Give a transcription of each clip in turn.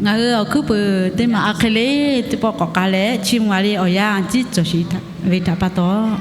Ngaˬ hui awˬ hkuiˉ puiˍ teˇ maˬ a hk'e le teˇ pawˆ k'awꞈ k'ai leh, chiˇ mvuh a le awˬ yanˇ ciˉ cawˬ sheˍ ve htaꞈ pa taw,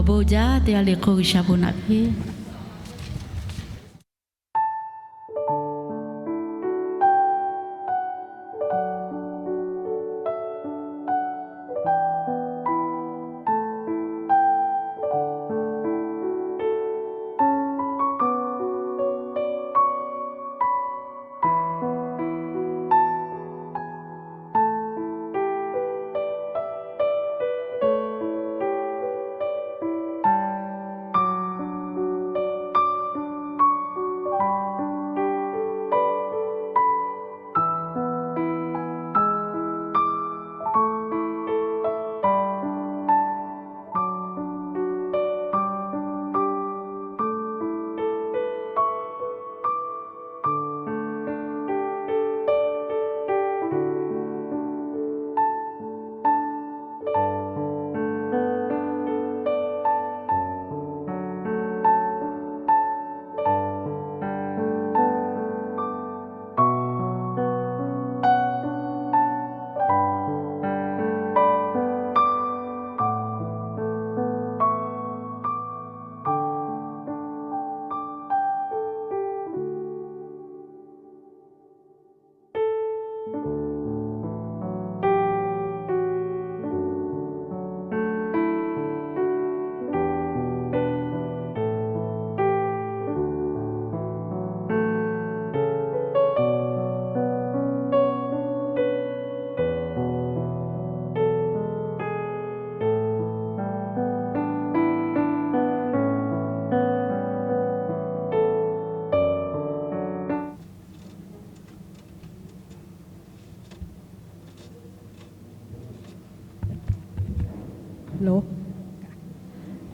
awˬ bon jaˇ teˇ g'aˇ le hk'oˆ G'uiˬsha bon naꞈ piˇ.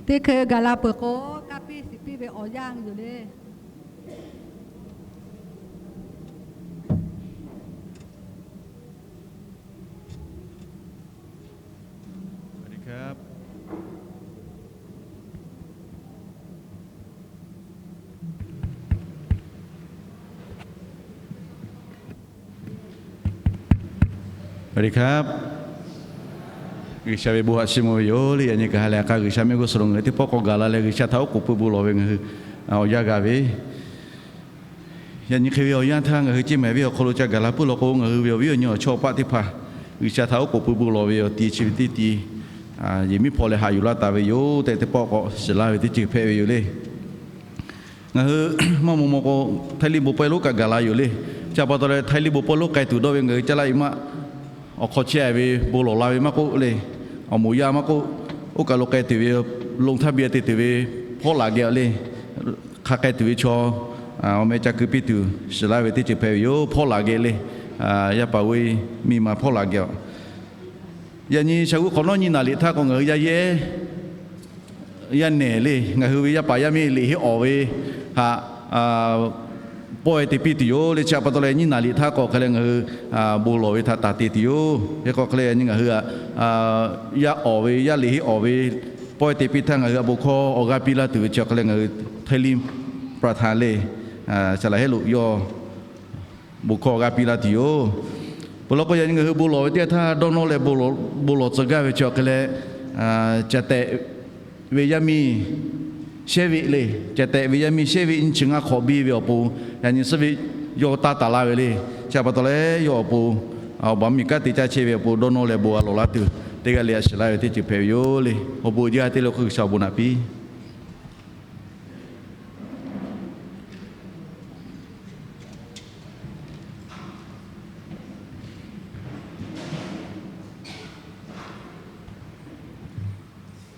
Teˇ hkui gaˬ la peuˬ k'o, kaˇ piˇ shiˍ piˇ ve awˬ yanˇ yoˬ le. G'uiˬsha ve bon haꞈ chiˇ mvuh ve yoˬ le. Yaꞈ nyi kaꞈ ha lehˬ k'a G'uiˬsha mehˆ g'uˇ suhˍ lo ngaˬ hui teˇ pawˆ k'awꞈ gaˬ la leh, G'uiˬsha htaꞈ oˉ k'oˍ pui bon lawˬ ve ngaˬ hui awˬ yanˇ g'a ve, yaꞈ nyi hk'e ve awˬ yanˇ htaˇ ngaˬ hui ceˇ mehˍ ve awˬ hk'aw lo ca gaˬ la puiˉ law k'o, ngaˬ hui ve awˬ viˉ awˬ nyi awˬ chawˇ awˬ paˆ teˇ hpaˍ G'uiˬsha htaꞈ oˉ k'oˍ pui bon lawˬ ve awˬ ti chi ve teˇ ti yehˬ miˉ hpawˇ leh haꞈ yuˬ laˇ taˍ ve yoˬ tehꞈ, teˇ pawˆ k'awꞈ shiˍ laˇ ve teˇ ceuˬ hpehꞈ ve yoˬ le. Ngaˬ hui maˇ maw maw k'o, Htaiˇ liˇ bon pawehˇ lonˉ kaꞈ gaˬ la yoˬ le. Chi pa taw leh Htaiˇ liˇ bon pawehˇ lonˉ k'ai tuˬ dawˇ ve ngaˬ hui caˇ laˇ e maˇ awˬ hk'aw chehˇ ve bon lawˬ la ve maˇ k'oˆ le, awˬ moˍ yaˇ maˇ k'oˆ, oˇ kaˬ lo k'ai tuˬ ve, โรงทะเบียน te tuˬ ve hpawˇ laˬ geh le, hk'a k'ai tuˬ ve chaw awˬ meh ca keu piˇ tuˬ shiˍ laˇ ve teˇ ceuˬ hpehꞈ ve yoˬ. Hpawˇ laˬ geh le, yaˇ paˍ ve miˇ ma hpawˇ laˬ geh a. Yaꞈ nyi shaˍ g'uˇ hk'awꞈ nawˉ nyiˇ naˍ liꞈ htaˇ k'o ngaˬ hui yaˇ yehˉ yaˇ nehˬ le, ngaˬ hui ve yaˇ paˍ yaˇ miˇ liꞈ heˆ awˍ ve htaꞈ pawehˇ te piˇ tuˬ yoˬ le. Chi pa taw leh nyiˇ naˍ liꞈ htaˇ k'awꞈ hk'e leh ngaˬ hui bon lawˬ ve htaꞈ taˍ te tuˬ yoˬ. Hk'e k'o hk'e leh yaꞈ nyi ngaˬ hui yaˇ awˍ ve yaˇ liꞈ heˆ awˍ ve pawehˇ te piˇ htaˇ ngaˬ hui a bon hkawˇ awˬ g'aˇ piˇ laˇ tuˬ ve chi hk'e leh ngaˬ hui Htaiˇ liˇ praˍhtaˍn le, saˍ laˍ hehˉ lo yawˇ bon hkawˇ g'a piˇ laˇ tuˬ yoˬ. Peuˬ law k'o yaꞈ nyi ngaˬ hui bon lawˬ ve teˇ yanˇ htaˇ dawˇ nawˇ leh bon lawˬ tcuh gaˇ ve chi awˬ hk'e leh, ca tehꞈ ve yaˇ miˇ shehˉ veˆ le, ca tehꞈ ve yaˇ miˇ shehˉ veˆ nyiˇ chi ngaˇ hk'awꞈ biˇ ve awˬ pon, yaꞈ nyi suhˉ veˆ yawˇ taˇ taˍ laˇ ve le. Chi pa taw leh yawˇ awˬ pon awˬ baˬ miˬ kanˉ te caˇ chehˇ ve awˬ pon dawˇ nawˇ leh bon g'a lawˬ laˇ tuˬ teˇ g'aˇ le a shiˍ laˇ ve teˇ ceuˬ hpehꞈ ve yoˬ le. Awˬ bon jaˇ te le hk'oˆ G'uiˬsha awˬ bon naꞈ piˇ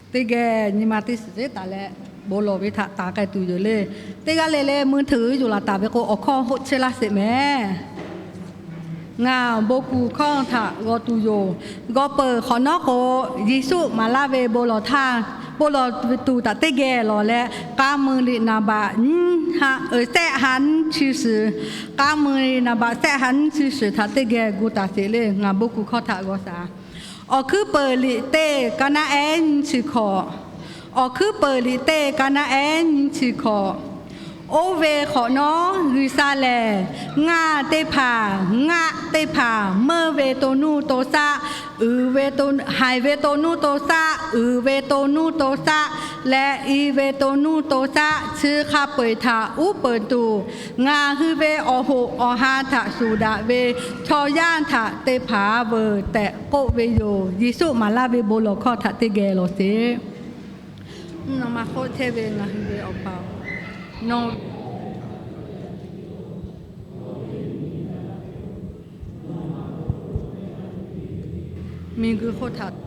Teˇ geh nyi ma teˇ shiˍ taˍ leh, bon lawˬ ve htaꞈ taˍ k'ai tuˬ yoˬ le. Teˇ g'aˇ le le mui htuiˍ yuˬ laˬ taˍ ve k'o, awˬ hkawˇ hoˆ chehˇ laˇ sheˍ mehˍ. Ngaˬ bon kuˬ hkawˇ htaꞈ g'aw tuˬ yoˬ. G'aw peuˬ hk'awꞈ nawˉ k'o, Yeˍsuˆ maˍ laˇ ve bon lawˬ htaˇ, bon lawˬ tuˬ htaꞈ teˇ geh lawˬ leh, k'a mui liꞈ naˍ baꞈ nyiˇ ha, sehˆ ha nyiˇ chi suhˍ, k'a mui liꞈ naˍ baꞈ sehˆ ha nyiˇ chi suhˍ htaꞈ teˇ geh gu taˍ sheˍ le. Ngaˬ bon kuˬ hkawˇ htaꞈ g'aw shaˍ. Awˬ hkuiˉ peunˍ liꞈ teˇ ka naˆ ehˉ nyiˇ chi hkawꞈ. Awˬ hkuiˉ peunˍ liꞈ teˇ ka naˆ ehˉ nyiˇ chi hkawꞈ. Oˇ ve hk'awꞈ nawˉ G'uiˬsha lehˬ, ngaˇ teˇ hpaˍ, ngaˆ teˇ hpaˍ, meuˇ ve to nuˇ to shaˆ, uiˍ ve to, haiˬ ve to nuˇ to shaˆ, uiˍ ve to nuˇ to shaˆ, leh i ve to nuˇ to shaˆ, chi hk'a peu-eˬ htaꞈ uˉ peunˍ tuˬ, ngaˬ hui ve awˬ hoꞈ awˬ ha htaꞈ shuˍ daꞈ ve chaw yaˇ htaꞈ te hpanˍ veuˬ tehꞈ k'oˆ ve yoˬ. Yeˍsuˆ maˍ laˇ ve bon lawˬ hkawˇ htaꞈ teˇ geh lawˬ sheˍ. Mvuhˇ naw ma hk'oˆ chehˇ ve ngaˬ hui ve Awˬ pa-oˬ, nawˬ miˬguiˬ hk'oˆ htaꞈ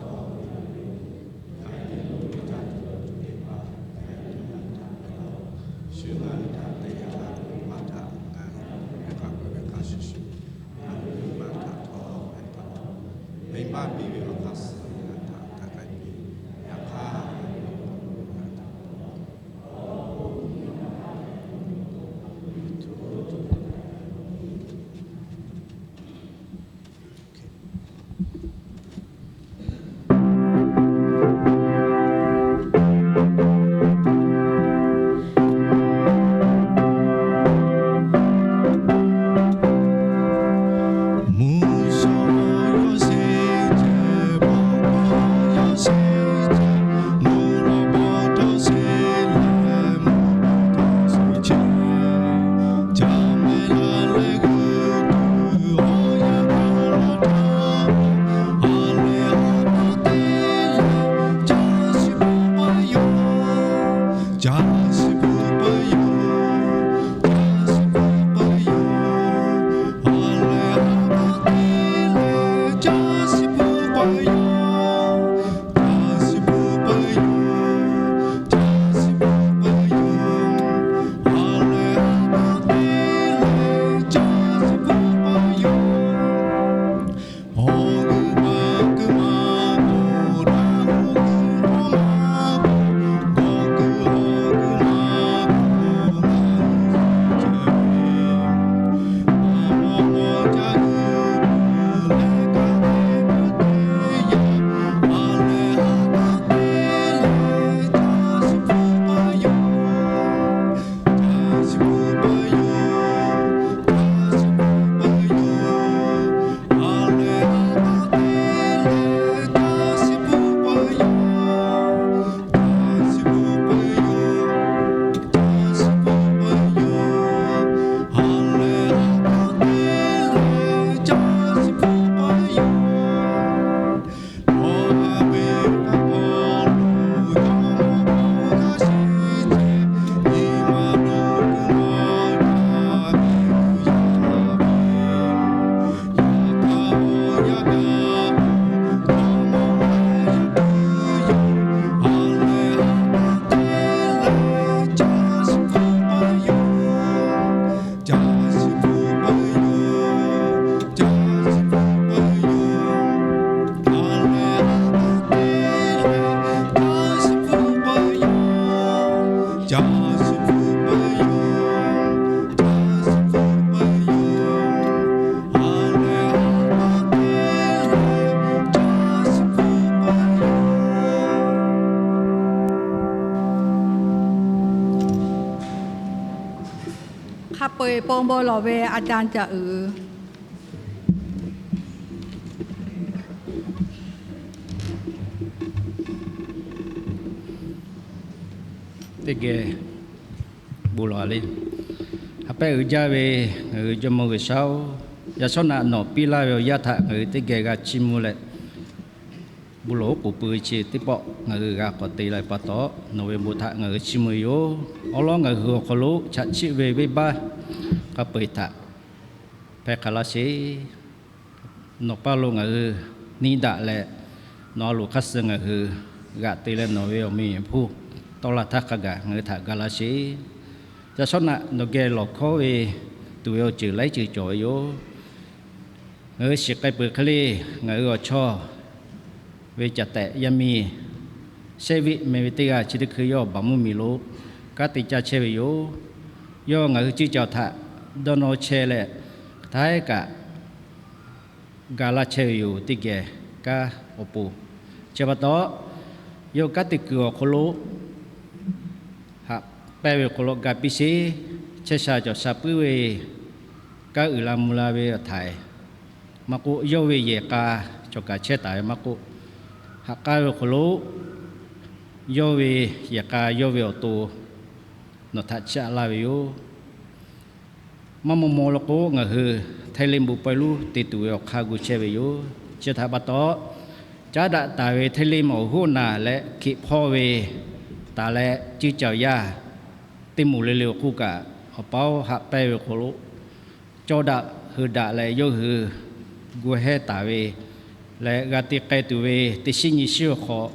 Ve pon bon lawˬ ve a ca caꞈ uiˍ. Teˇ geh bon lawˬ le. Ha pehˇ uiˍ jaˇ ve ngaˬ hui Jawˇmawˇ G'uiˬsha-oˬ, yaꞈ shawˉ naꞈ nawˬ piˇ laˇ ve awˬ yanˇ htaꞈ ngaˬ hui teˇ geh g'a chiˇ mvuh leh, bon lawˬ oˉ k'oˍ pui ve chi teˇ pawˆ ngaˬ hui g'a k'awꞈ te la ve pa taw, nawˬ ve bon htaꞈ ngaˬ hui chiˇ mvuh ve yoˬ. Awˉ lawˉ ngaˬ hui awˬ hk'aw lo chaꞈ chiˆ ve venˇbaˆ hk'a peu-eˬ htaꞈ hpehˇ hk'a laˇ sheˍ. Nawˬ paˇ lo ngaˬ hui niˇ daꞈ leh, nawˬ a loˍ hk'aˇ suh ngaˬ hui g'aꞈ te leh nawˬ ve awˬ meh awˬ hponˇ tawˆ la htaˇ hk'a gaˬ ngaˬ hui htaꞈ ga laˇ sheˍ. Yaꞈ shawˉ naꞈ nawˬ geh lawˬ hkawˉ ve tuˬ ve awˬ ceuˬ laiˉ ceuˬ cawˬ ve yoˬ. Ngaˬ hui shiˍ k'ai peuˬ hk'e le, ngaˬ hui awˬ chawˇ ve caꞈ tehꞈ yaˇ miˇ Shehˉviˆ meh ve teˇ g'aˇ chi teˇ hkui yawˇ Baˍ mvuhˇ miˬ lo kanˉ te caˇ chehˇ ve yoˬ. Yawˇ ngaˬ hui ciˇ caoˬ htaꞈ dawˇ nawˇ chehˇ leh, hk'aˬ htaˇ kaꞈ ga laˇ chehˇ ve yoˬ. Teˇ geh kanˉ awˬ pon chi pa taw, yawˇ kanˉ te kuiˬ awˬ hk'aw lo haꞈ pehnˇ ve awˬ hk'aw lo ga piˇ sheˍ. Chehˇ sha cawˬ sha puiˉ ve kanˉ uiˍ la mvuh la ve awˬ htaiˍ maˇ k'oˆ, yawˇ ve yehˬ k'a cawˬ kaꞈ chehˇ taˍ ve maˇ k'oˆ, haꞈ k'aˉ ve awˬ hk'aw lo yawˇ ve yehˬ k'a yawˇ ve awˬ to nawˬ htaꞈ chiˇ aꞈ laˇ ve yoˬ. Maˇ maw maw la k'o, ngaˬ hui Htaiˇ Limˇ bon pawehˇ luˉ te tuˬ ve awˬ hk'aˇ gu chehˇ ve yoˬ. Chi htaꞈ pa taw, caˉ daꞈ taˍ ve Htaiˇ Limˇ awˬ hoˉ naˬ leh hkiꞈ hpawˇ ve taˍ leh ciˇ caoˬ yaˇ teˇ moˍ le le awˬ hk'oˆ kaꞈ, awˬ paˉ haꞈ pehnˇ ve awˬ hk'aw lo cawˇ daꞈ hui daꞈ leh yawˇ hui gu hehˇ taˍ ve leh g'a te k'ai tuˬ ve teˇ shiˉ nyi shiˉ awˬ hk'aw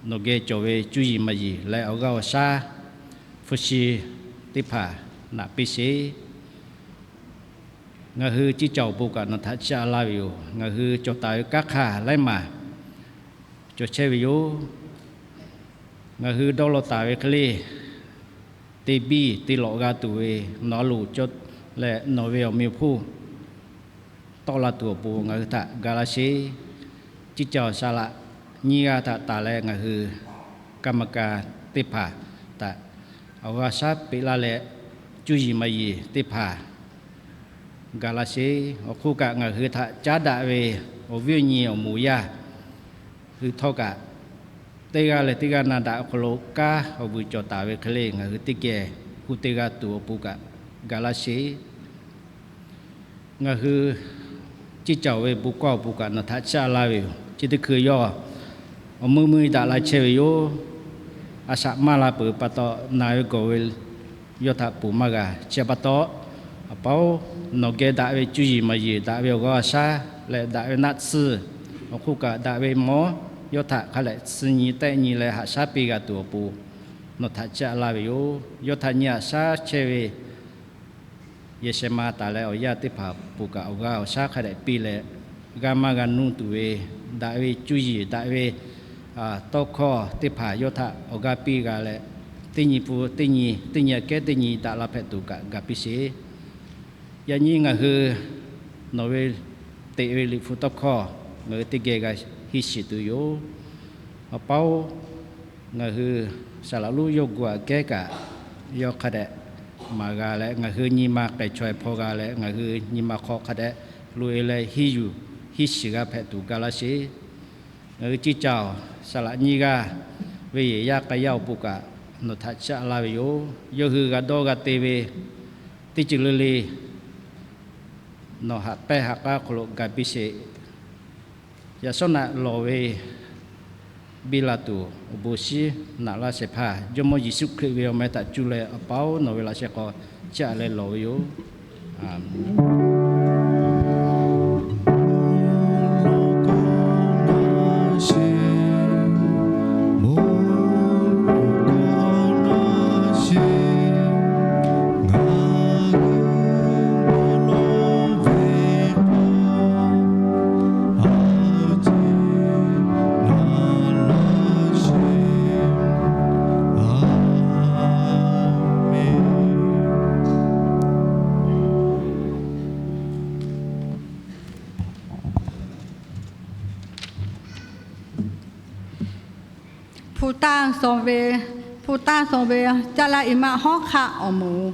nawˬ geh cawˬ ve cuˇ yiˍ maˍ yiˍ leh awˬ g'aˇ awˬ shaˉ hpu shi teˇ hpaˍ naꞈ piˇ sheˍ. Ngaˬ hui ciˇ caoˬ awˬ pon kaꞈ nawˬ htaꞈ chiˇ aꞈ laˇ ve yoˬ. Ngaˬ hui cawˬ taˍ ve kanˉ hk'aˇ laiˉ maˬ cawˬ chehˇ ve yoˬ. Ngaˬ hui dawˇ law taˍ ve hk'e le, te biˇ te lawꞈ g'a tuˬ ve nawˬ a loˍ cawˇ leh nawˬ ve awˬ meh awˬ hponˇ tawˆ la tuˬ awˬ pon ngaˬ hui htaꞈ ga laˇ sheˍ. Ciˇ caoˬ saˍ laꞈ nyiˇ g'aˇ htaꞈ taˍ leh ngaˬ hui กรรมการ teˇ hpaˍ htaꞈ awˬ g'aˇ shaˉ peꞈ laˇ leh, cuˇ yiˍ maˍ yiˍ teˇ hpaˍ ga laˇ sheˍ. Awˬ hk'oˆ kaꞈ, ngaˬ hui htaꞈ caˉ daꞈ ve awˬ viˉ awˬ nyi awˬ moˍ yaˇ hui htawˇ kaꞈ, teˇ g'aˇ leh teˇ g'aˇ na daꞈ awˬ hk'aw lo kanˉ awˬ vuiˬ cawˬ taˍ ve hk'e le, ngaˬ hui teˇ geh hu te g'a tuˬ awˬ pon kaꞈ ga laˇ sheˍ. Ngaˬ hui ciˇ caoˬ ve bon kawˇ awˬ pon kaꞈ nawˬ htaꞈ chiˇ aꞈ laˇ ve yoˬ. Chi teˇ hkui yawˇ awˬ meuˇ meuˇ daꞈ la chehˇ ve yoˬ. A shaꞈ maˇ la peuˬ pa taw, na ve gawˬ ve yawˇ htaꞈ ponˬ maˇ g'a. Chi pa taw, awˬ paˉ-oˬ, nawˬ geh daꞈ ve cuˇ yiˍ maˍ yiˍ, daꞈ ve awˬ g'aˇ awˬ shaˉ leh daꞈ ve naˆ tsuhˇ, awˬ hk'oˆ kaꞈ daꞈ ve mawˇ, yawˇ htaꞈ hk'a lehꞈ suh nyi tehˆ nyi leh haꞈ shaˉ piˇ g'a tuˬ awˬ pon nawˬ htaꞈ chiˇ aꞈ laˇ ve yoˬ. Yawˇ htaꞈ nyi haꞈ shaˉ chehˇ ve yehˬ shehˍ ma taˍ leh awˬ yaˇ teˇ hpaˍ pon kaꞈ awˬ g'aˇ awˬ shaˉ hk'a dehꞈ piˇ leh, g'a maˇ g'a nuˇ tuˬ ve, daꞈ ve cuˇ yiˍ, daꞈ ve tawˇ hkawˇ teˇ hpaˍ yawˇ htaꞈ awˬ g'aˇ piˇ g'a leh, teˇ nyi pun teˇ nyi, teˇ nyi aꞈ kehˉ teˇ nyi daꞈ la hpehꞈ tuˬ kaꞈ ga piˇ sheˍ. Yaꞈ nyi ngaˬ hui nawˬ ve teꞈ ve liꞈ hpu tawˇ hkawˇ ngaˬ hui teˇ geh g'a henˇ shiˍ tuˬ yoˬ. Awˬ paˉ-oˬ, ngaˬ hui saˍ laꞈ lonˉ yawˇ gu aꞈ kehˉ kaꞈ, yawˇ hk'a dehꞈ maˍ g'a leh, ngaˬ hui nyi ma k'ai chaweh hpaw g'a leh, ngaˬ hui nyi ma hk'aw hk'a dehꞈ loꞈ-e leh henˇ yuˬ henˇ shiˍ g'a hpehꞈ tuˬ ga laˇ sheˍ. Ngaˬ hui ciˇ caoˬ saˍ laꞈ nyiˇ g'aˇ ve yehˬ yaˇ k'a yaˇ awˬ pon kaꞈ nawˬ htaꞈ chiˇ aꞈ laˇ ve yoˬ. Yawˇ hui g'a dawˇ g'a te ve teˇ ceuˬ le le nawˬ haꞈ pehnˇ haꞈ k'aˉ hk'aw lo ga piˇ sheˍ. Yaꞈ shawˉ naꞈ lawˬ ve biˇ la tuˬ awˬ bon shinˉ naꞈ laˇ shehˍ hpaˇ Jawˇmawˇ Yeˍsuˆ Hkriꞈ ve awˬ meh htaꞈ cuˇ leh awˬ paˉ-oˬ, nawˬ ve laꞈ sheh hk'aw chiˇ aꞈ leh lawˬ ve yoˬ. Aˍmenˍ. Hpu tanˇ suh ve, hpu tanˇ suh ve Caˇ laˇ iˉ maˆ hawˉ hk'aˆ awˬ moˍ.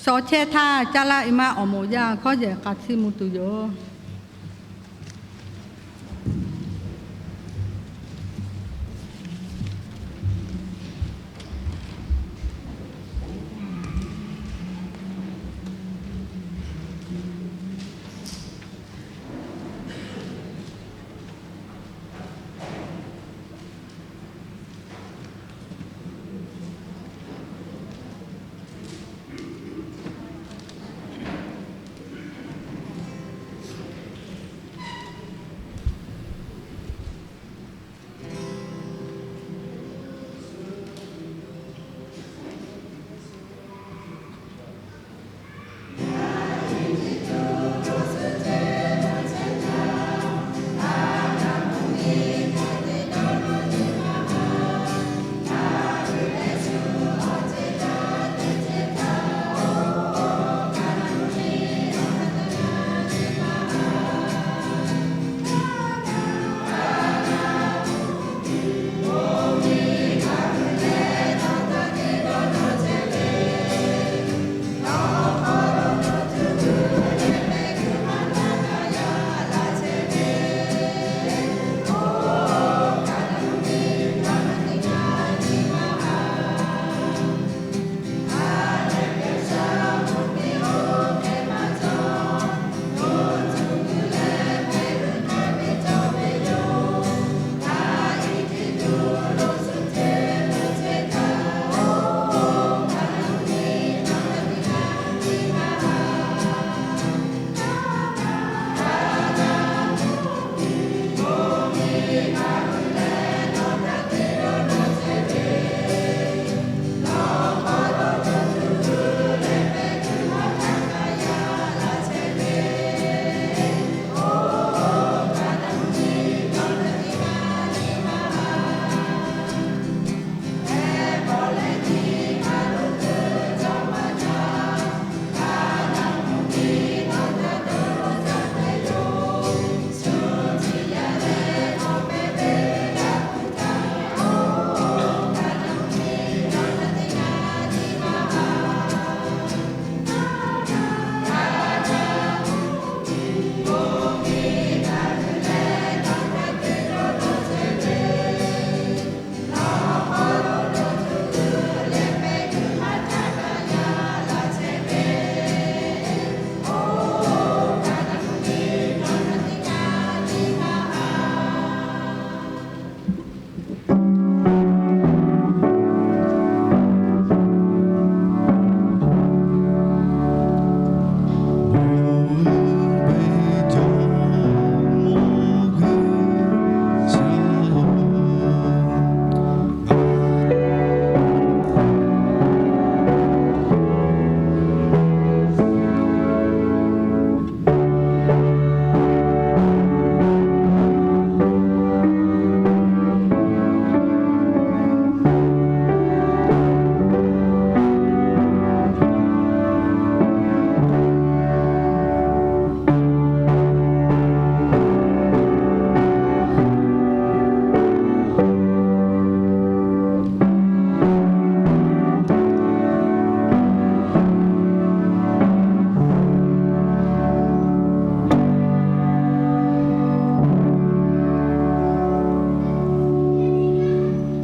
Chaw chehˇ htaˇ caˇ laˇ ve maˇ awˬ moˍ yaˇ hkawˇ yehˬ k'a htiˇ mvuh tuˬ yoˬ.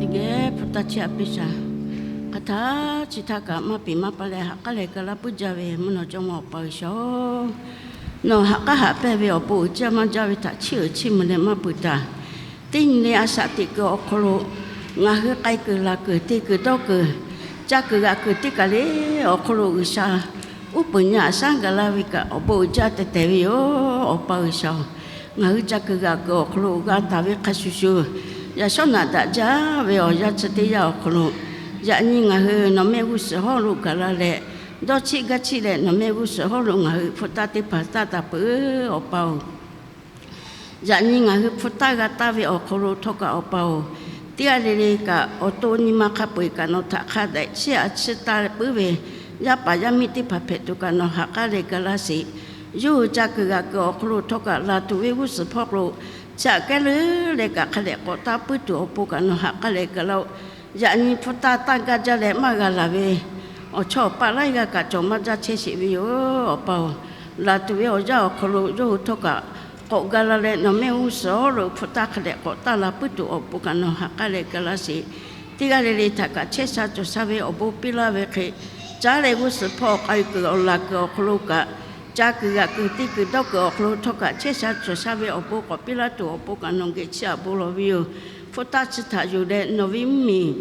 Teˇ geh hpu taˇ chiˇ aꞈ piˇ shaˍ. Hk'aˬ htaˇ chi htaˇ kaꞈ maˇ piˍ maˇ pa leh ha k'aˉ leh ga laˇ puiˉ jaˇ ve mvuhˇ naw jawˇmawˇ Awˬ pa G'uiˬsha-oˬ, nawˬ ha k'aˉ haꞈ pehnˇ ve awˬ bon uiˍ jaˇ maˇ jaˇ ve htaꞈ chiˇ uiˍ chiˇ mvuh leh maˇ peuˬ taˍ. Teˇ nyi le a shaꞈ teꞈ kuiˬ awˬ hk'aw lo ngaˬ hui k'ai kuiˬ laˬ kuiˬ te kuiˬ dawˇ kuiˬ, ca kuiˬ g'aꞈ kuiˬ teˇ kaˬ le awˬ hk'aw lo G'uiˬsha uˉ peunˍ nyi aꞈ shaˉ gaˬ laˇ ve kaꞈ awˬ bon uiˍ jaˇ tehˬ tehˬ ve yoˬ. Awˬ pa G'uiˬsha-oˬ, ngaˬ hui ca kuiˬ g'aꞈ kuiˬ awˬ hk'aw lo g'a taˍ ve hk'a shuˍ shuˍ, yaꞈ shawˉ naꞈ daꞈ jaˇ ve awˬ yanˇ chi teˇ yanˇ awˬ hk'aw lo, yaꞈ nyi ngaˬ hui nawˬ mehˆ g'uˇ suhˍ hawˉ lo gaˬ la leh, dawˇ chiˆ gaˇ chiˆ leh nawˬ mehˆ g'uˇ suhˍ hawˉ lo ngaˬ hui hpu taˇ teˇ hpaˍ taˇ taˍ peuˬ Awˬ pa-oˬ. Yaꞈ nyi ngaˬ hui hpu taˇ g'a taˇ ve awˬ hk'aw lo htawˇ kaꞈ Awˬ pa-oˬ, teˇ g'aˇ le le kaꞈ awˬ to nyi ma hk'a peu-eˬ kaꞈ nawˬ htaꞈ hk'a dehꞈ chiˇ aꞈ chiˇ taˇ puiˉ ve, yaˇ paˍ yaˇ miˇ teˇ hpaˍ hpehꞈ tuˬ kaꞈ nawˬ ha k'aˉ leh ga laˇ sheˍ. Yawˇ hui ca kuiˬ g'aꞈ kuiˬ awˬ hk'aw lo htawˇ kaꞈ laˬ tuˬ ve g'uˇ suhˍ hpawˇ k'o, chi aꞈ kehˉ leuˉ leh kaꞈ hk'a dehꞈ k'awꞈ taˇ puiˉ tuˬ awˬ pon kaꞈ nawˬ ha k'aˉ leh ga laˇ-oˆ. Yaꞈ nyi hpu taˇ taˇ gaˇ jaˇ leh maˇ g'a laˬ ve Awˬ chawˇ awˬ paˆ laiˉ g'aˇ kaꞈ cawˬ maˇ jaˇ chehˇ sheˍ ve yoˬ. Awˬ pa-oˬ, laˬ tuˬ ve awˬ yaˇ awˬ hk'aw lo yawˇ hui htawˇ kaꞈ k'awꞈ gaˬ la leh, nawˬ mehˆ g'uˇ suhˍ hawˉ lo hpu taˇ hk'a dehꞈ k'awꞈ taˇ la puiˉ tuˬ awˬ pon kaꞈ nawˬ ha k'aˉ leh gaˬ laˇ sheˍ. Teˇ g'aˇ le le htaꞈ kaꞈ chehˇ sha cawˬ sha ve awˬ bon piˇ laˇ ve hk'e, caˉ leh g'uˇ suhˍ hpawˇ k'ai kuiˬ awˬ laˬ kuiˬ awˬ hk'aw lo kaꞈ, ca kuiˬ g'aꞈ kuiˬ te kuiˬ dawˇ kuiˬ awˬ hk'aw lo htawˇ kaꞈ chehˇ sha cawˬ sha ve awˬ bon k'awꞈ piˇ laˇ tuˬ awˬ pon kaꞈ nawˬ geh chiˇ aꞈ bon lawˬ ve yoˬ. Hpu taˇ chi htaꞈ yuˬ leh nawˬ ve mvuhˇmiˬ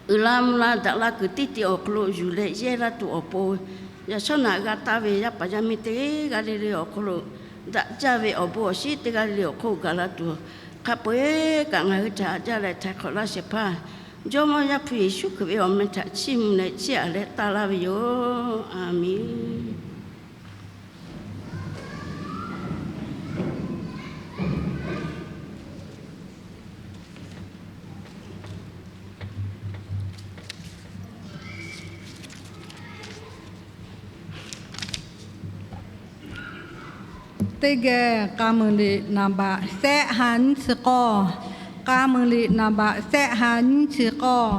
uiˍ la mvuh la daꞈ la kuiˬ teˇ ti awˬ hk'aw lo yuˬ leh yehˇ laˇ tuˬ awˬ pon, yaꞈ shawˉ naꞈ g'a taˇ ve yaˇ paˍ yaˇ miˇ teˇ g'aˇ le le awˬ hk'aw lo daꞈ jaˇ ve awˬ bon awˬ shinˉ teˇ g'aˇ le le awˬ hk'oˆ gaˬ la tuˬ, hk'a peu-eˬ kaꞈ ngaˬ hui htaꞈ haꞈ jaˇ leh htaiˍ hk'awꞈ laˇ shehˍ hpaˇ, Jawˇmawˇ Yaˇ hpu Yeˍsuˆ Hkriꞈ ve awˬ meh htaꞈ chiˇ mvuh leh chiˇ aꞈ leh taˇ laˇ ve yoˬ. A menˬ. Teˇ geh k'a muiˬ liꞈ naˍ baꞈ shehˆ ha nyiˇ chi k'awˇ, k'a muiˬ liꞈ naˍ baꞈ shehˆ ha nyiˇ chi k'awˇ,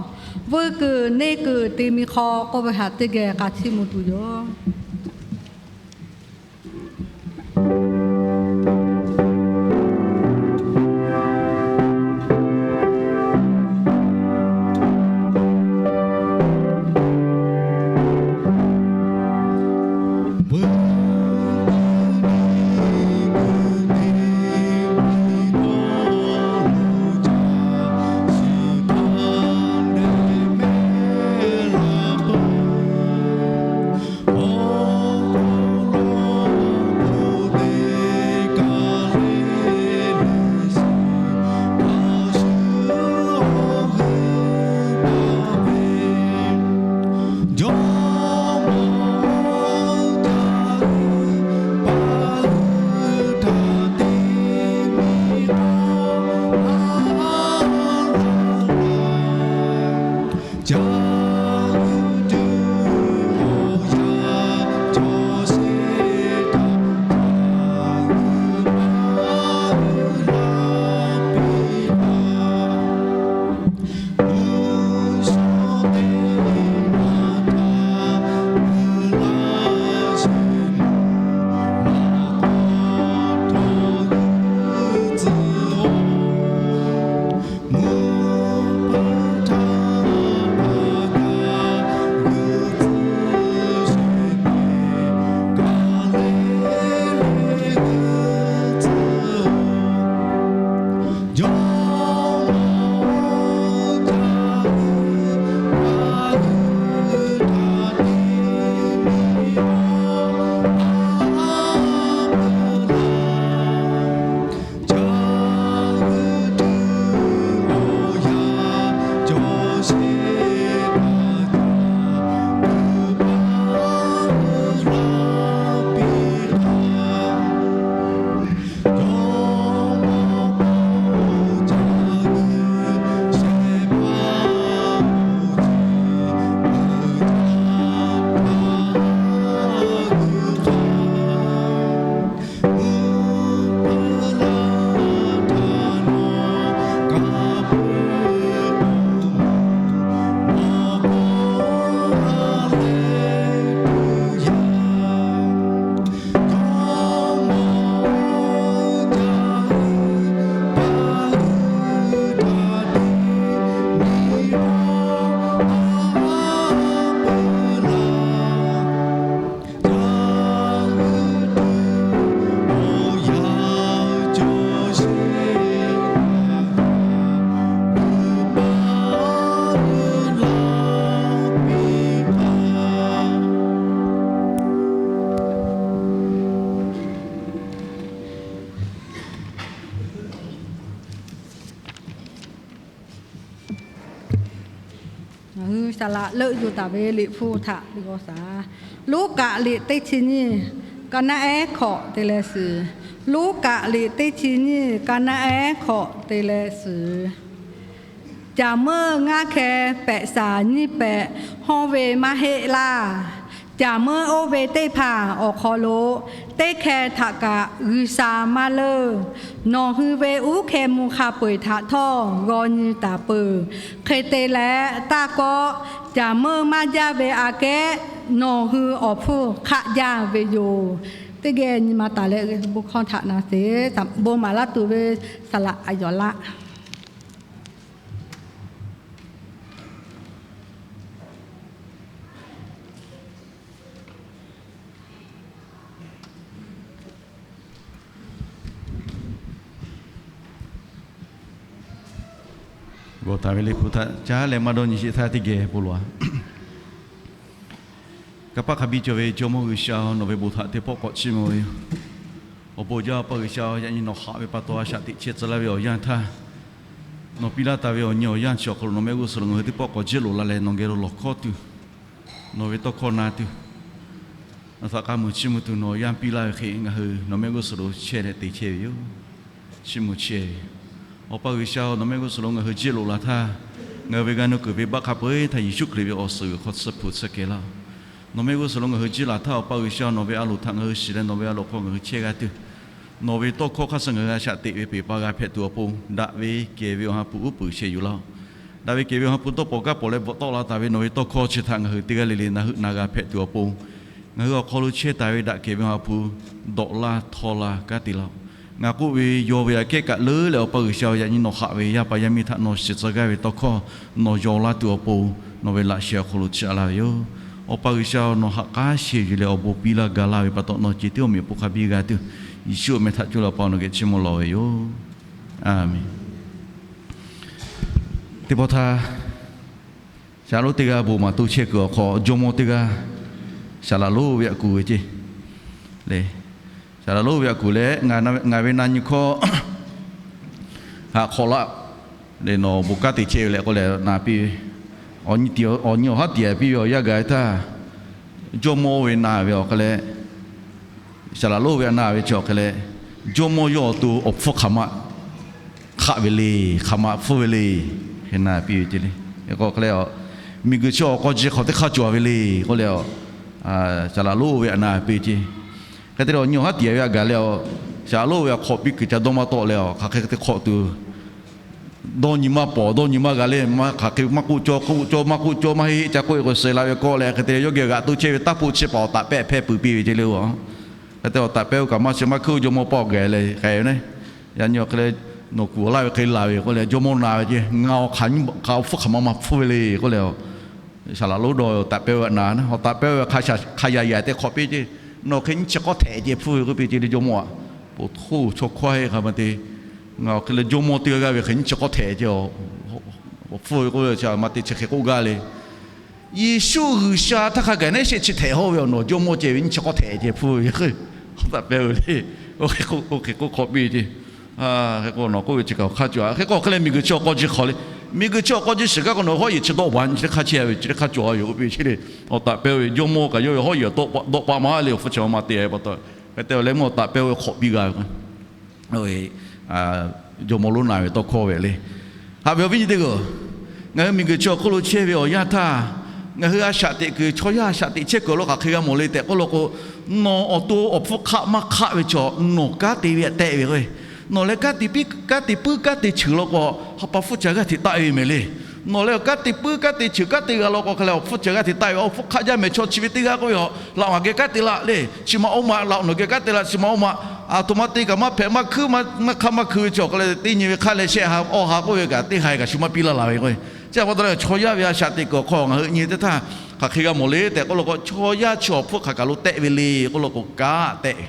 vuiˇ kuiˬ neˇ kuiˬ te mi hk'aw k'oˆ ve htaꞈ teˇ geh k'a chiˇ mvuh tuˬ yoˬ. Ngaˬ hui saˍ laꞈ leuˆ yuˬ taˍ ve Liꞈ hpu htaꞈ teˇ g'aw shaˍ. Luˉkaꞈ liꞈ teˇ chi nyiˇ, ka naˆ ehˉ hkawꞈ te leh suhˍ. Luˉkaꞈ liꞈ teˇ chi nyiˇ, ka naˆ ehˉ hkawꞈ te leh suhˍ. Caˬ meuˇ ngaˇ hkeh pehꞈ shaˍ nyiˇ pehꞈ hawˇ ve maˇ heˆ laˇ. Caˬ meuˇ oˇ ve teˇ hpaˍ awˬ hk'aw lo teˇ hkeh htaꞈ kaꞈ G'uiˬsha maˇ leuˆ. Nawˬ hui ve uˉ hkeh mvuh hk'a peu-eˬ htaꞈ htawˇ g'aw nyi taˍ peuˬ. Hk'e te leh taˇ kawˆ, Caˬ meuˇ maˇ jaˇ ve aꞈ kehˉ, nawˬ hui awˬ hpfuhˇ hk'aˆ jaˇ ve yoˬ. Teˇ geh nyi ma taˍ leh bon hkawˇ htaꞈ na sheˍ. Bon maˍ laˇ tuˬ ve saˍ laꞈ Aˍ Yawˬ Laˆ. G'awˬ taˍ ve Liꞈ hpu htaꞈ caˉ leh maˇ dawˇ nyi sheˍ htaˇ teˇ geh bon lawˬ-a. Kanˇ paˆ hk'a biˇ cawˬ ve Jawˇmawˇ G'uiˬsha-oˬ, nawˬ ve bon htaꞈ teˇ pawˆ k'awꞈ chiˇ mvuh ve yoˬ. Awˬ bon jaˇ Awˬ pa G'uiˬsha-oˬ, yaꞈ nyi nawˬ haꞈ ve pa taw a shaꞈ teꞈ chehˇ tcuh laˇ ve awˬ yanˇ htaˇ, nawˬ piˇ laˇ taˍ ve awˬ nyi awˬ yanˇ chi awˬ hk'aw lo nawˬ mehˆ g'uˇ suhˍ lo ngaˬ hui teˇ pawˆ k'awꞈ jiˇ loꞈ la leh nawˬ geh lo lawˬ hkawˇ tuˬ, nawˬ ve tawˇ hkawˇ na tuˬ, nawˬ htaꞈ k'a muiˬ chiˇ mvuh tuˬ nawˬ awˬ yanˇ piˇ laˇ ve hk'e ngaˬ hui nawˬ mehˆ g'uˇ suhˍ lo chehˇ leh te chehˇ ve yoˬ. Chiˇ mvuh chehˇ ve Awˬ pa G'uiˬsha-oˬ, nawˬ mehˆ g'uˇ suhˍ lo ngaˬ hui jiˇ loꞈ la htaˇ, ngaˬ hui ve g'a nuˇ kuiˬ venˇbaˆ hk'a peu-eˬ htaˇ Yeˍsuˆ Hkriꞈ ve awˬ suhˍ g'uiˬ hk'aw tsuhˇ hpu tsuhˇ kehˬ laˇ-oˬ. Nawˬ mehˆ g'uˇ suhˍ lo ngaˬ hui jiˇ laˬ htaˇ, Awˬ pa G'uiˬsha-oˬ, nawˬ ve a loˍ htaꞈ ngaˬ hui shiˍ leh nawˬ ve a loˍ hk'aw ngaˬ hui chehˇ g'a tuˬ, nawˬ ve tawˇ hkawˇ hk'aˇ suh ngaˬ hui a shaꞈ teꞈ ve peˬ pa g'a hpehꞈ tuˬ awˬ pon, daꞈ ve kehˬ ve Awˬ ha hpu uˉ peunˍ sheh yuˬ laˇ-oˬ. Daꞈ ve kehˬ ve Awˬ ha hpu dawˇ pawnˍ gaˇ pawnˍ leh bvuhꞈ tawˆ la taˍ ve nawˬ ve tawˇ hkawˇ chi htaꞈ ngaˬ hui teˇ g'aˇ le le na heuˆ na g'a hpehꞈ tuˬ awˬ pon, ngaˬ hui awˬ hk'aw lo chehˇ taˍ ve daꞈ kehˬ ve Awˬ ha hpu dawꞈ laˇ htawˇ laˇ kanˉ te laˇ-oˬ. Ngaˬ k'oˆ ve, yawˇ ve aꞈ kehˉ kaꞈ leuˉ leh Awˬ pa G'uiˬsha-oˬ, yaꞈ nyi nawˬ haꞈ ve yaˇ pa yaˇ miˇ htaꞈ nawˬ shiˍ tcuh gaˇ ve tawˇ hkawˇ nawˬ yaw laˇ tuˬ awˬ pon, nawˬ ve laꞈ sheh awˬ hk'aw lo chiˇ aꞈ laˇ ve yoˬ. Awˬ pa G'uiˬsha-oˬ, nawˬ haꞈ k'aˉ sheh yuˬ leh awˬ bon piˇ laˇ ga laˇ ve pa taw, nawˬ ceh tiˉ awˬ meꞈ awˬ hponˇ hk'a biˇ g'a tuˬ, Yeˍsuˆ awˬ meh htaꞈ coˇ leh Awˬ pa nawˬ geh chiˇ mvuh lawˬ ve yoˬ. Aˍmenˍ. Teˇ pawˆ htaˇ, saˍ laꞈ lonˉ teˇ g'aˇ bon maˍ to chehˇ kuiˬ awˬ hk'aw, jawˇmawˇ teˇ g'aˇ saˍ laꞈ lonˉ ve aꞈ kuˬ ve ceˇ le. Saˍ laꞈ lonˉ ve aꞈ kuˬ leh, ngaˬ ve na nyi hkawˇ haꞈ hk'awꞈ laˇ leh nawˬ bon kanˉ te chehˇ ve leh k'oˆ leh na piˇ ve, awˬ nyi awˬ haˉ tiꞈ piˇ ve awˬ yanˇ gaˬ ve htaˇ, jawˇmawˇ ve na ve awˬ hk'e leh, saˍ laꞈ lonˉ ve aꞈ na ve chi awˬ hk'e leh, jawˇmawˇ yawˇ awˬ to awˬ hpfuhˇ hk'aˬ ma hk'aˆ ve le, hk'aˬ ma hpfuhˇ ve le, hk'e na piˇ ve ceˇ le. K'o hk'e leh, miˬguiˬ chi awˬ k'aw ji hk'awꞈ teˇ hk'aˇ cawˬ ve le k'oˆ leh, saˍ laꞈ lonˉ ve aꞈ na piˇ ve ceˇ. Hk'e te leh awˬ nyi awˬ haˉ tiꞈ ve aꞈ gaˬ leh, saˍ laꞈ lonˉ ve aꞈ hk'awꞈ piˇ kuiˬ ca dawˇ maˇ tawˆ leh, hk'aˬ hk'e te hk'awꞈ tuˬ dawˇ nyi maˇ pawˍ, dawˇ nyi maˇ g'a le, maˇ hk'aˬ hk'e maˇ k'oˆ cawˇ, k'oˆ cawˇ maˇ k'oˆ cawˇ maˇ heˆ ca k'oˆ ve k'o, suh la ve kawˆ leh hk'e te yawˇ geh g'aꞈ to chehˇ ve taˇ poˆ chi paˍ awˬ taˍ pehˆ hpehˇ puiˬ piˇ ve ceˇ le. K'o hk'e te awˬ taˍ pehˆ oˇ kaꞈ maˇ chi maˇ hkuiˉ jawˇmawˇ pawˆ gaˬ leh hk'e ve ne. Yaꞈ nyi awˬ hk'e leh, nawˬ kuˬ awˬ laˇ ve hk'e laˬ ve k'oˆ leh, jawˇmawˇ na ve ceˇ, ngaˬ awˬ hk'aˬ awˬ hpfuhˇ hk'aˬ ma ma hpfuhˇ ve le k'oˆ leh, saˍ laꞈ lonˉ dawˇ ve awˬ taˍ pehˆ oˇ ve aꞈ na, awˬ taˍ pehˆ oˇ ve hk'a yaꞈ yaꞈ te hk'awꞈ piˇ ceˇ. Nawˬ hk'e nyiˇ chi k'awˇ htehꞈ ceh hpfuhˇ ve k'oˆ piˇ ceˇ le jawˇmawˇ aꞈ. Poˬ htoˇ chaw hkawˇ heˆ hk'a ma te, ngaˬ awˬ hk'e leh jawˇmawˇ teˇ g'aˇ g'aˇ ve hk'e nyiˇ chi k'awˇ htehꞈ ceh, hpfuhˇ ve k'oˆ ve chi maˇ te chi hk'e k'oˆ gaˇ le. Yeˍsuˆ G'uiˬsha htaˇ hk'a gaˬ neˉ shehˆ chi htehꞈ hawˇ ve awˬ nawˬ jawˇmawˇ ceh ve nyiˇ chi k'awˇ htehꞈ ceh hpfuhˇ ve, awˬ taˍ pehˆ oˇ le. Oˇ hk'e k'oˆ k'oˆ hk'e k'oˆ hk'awꞈ piˇ ceˇ. Hk'e k'o nawˬ k'oˆ ve chi kaꞈ awˬ hk'aˇ cawˬ. Hk'e k'o hk'e leh miˬguiˬ chi awˬ k'aw ji hk'awꞈ le, miˬguiˬ chi awˬ k'aw ji shiˍ gaˇ k'o nawˬ hawˉ yeˬ chi dawˆ baˬ nyi chi teˇ hk'aˇ chehˇ ve chi teˇ hk'aˇ cawˬ yoˬ k'oˆ piˇ ceˇ le. Awˬ taˍ pehˆ oˇ ve jawˇmawˇ kaꞈ yawˇ ve hawˉ yeˬ dawˆ paˆ maˇ le, awˬ hpfuhˇ chi ma ma te pa taw, hk'e te leh mvuhˇ awˬ taˍ pehˆ oˇ ve hk'awꞈ piˇ g'a ve jawˇmawˇ lonˉ na ve tawˇ hkawˇ ve le. Haꞈ ve awˬ viˉ nyi teˇ g'aˇ, ngaˬ hui miˬguiˬ chi awˬ hk'oˆ lo chehˇ ve awˬ yanˇ htaˇ, ngaˬ hui a shaꞈ teꞈ kuiˬ, chaw yaˇ a shaꞈ teꞈ chehˇ kuiˬ awˬ lawn hk'aˬ hk'e g'a mawˬ le tehꞈ k'oˆ law k'o, nawˬ awˬ to awˬ hpfuhˇ hk'aˆ maˇ hk'aˆ ve chaw nawˬ kanˉ te ve aꞈ tehˆ ve k'o, nawˬ leh kanˉ te piˇ kanˉ te puiˉ kanˉ te cheuˬ law k'o, ha pa hpfuhˇ ca g'aˇ hteꞈ taˆ ve mehˍ le. Nawˬ leh kanˉ te puiˉ kanˉ te cheuˬ kanˉ te g'a law k'o hk'a leh awˬ hpfuhˇ ca g'aˇ hteꞈ taˆ ve, awˬ hpfuhˇ hk'aˆ jaˇ mehˍ chaw chi ve teˇ g'aˇ k'oˆ ve, laꞈ maˬ geh kanˉ te laˇ le, chi ma oˇ ma laꞈ nawˬ geh kanˉ te laˇ, chi ma oˇ ma, aˬ htoꞈ ma te kaꞈ maˇ hpehꞈ maˇ hkuiˉ maˇ hk'aˇ maˇ hkui ve chi awˬ hk'a leh teˇ nyi ve hk'aˇ leh shehˆ ha awˇ ha k'oˆ ve kaꞈ teˇ ha kaꞈ shu maˇ piˇ laˇ la ve k'o, chi a pa taw leh chaw yaˇ ve a shaꞈ teꞈ kuiˬ awˬ hk'aw ngaˬ hui nyi teˇ htaˇ, hk'aˬ hk'e g'a mawˬ le tehꞈ k'oˆ law k'o, chaw yaˇ chi awˬ hpfuhˇ hk'aˬ kaˬ lo tehˆ ve le k'oˆ law k'o, kanˉ tehˆ ve,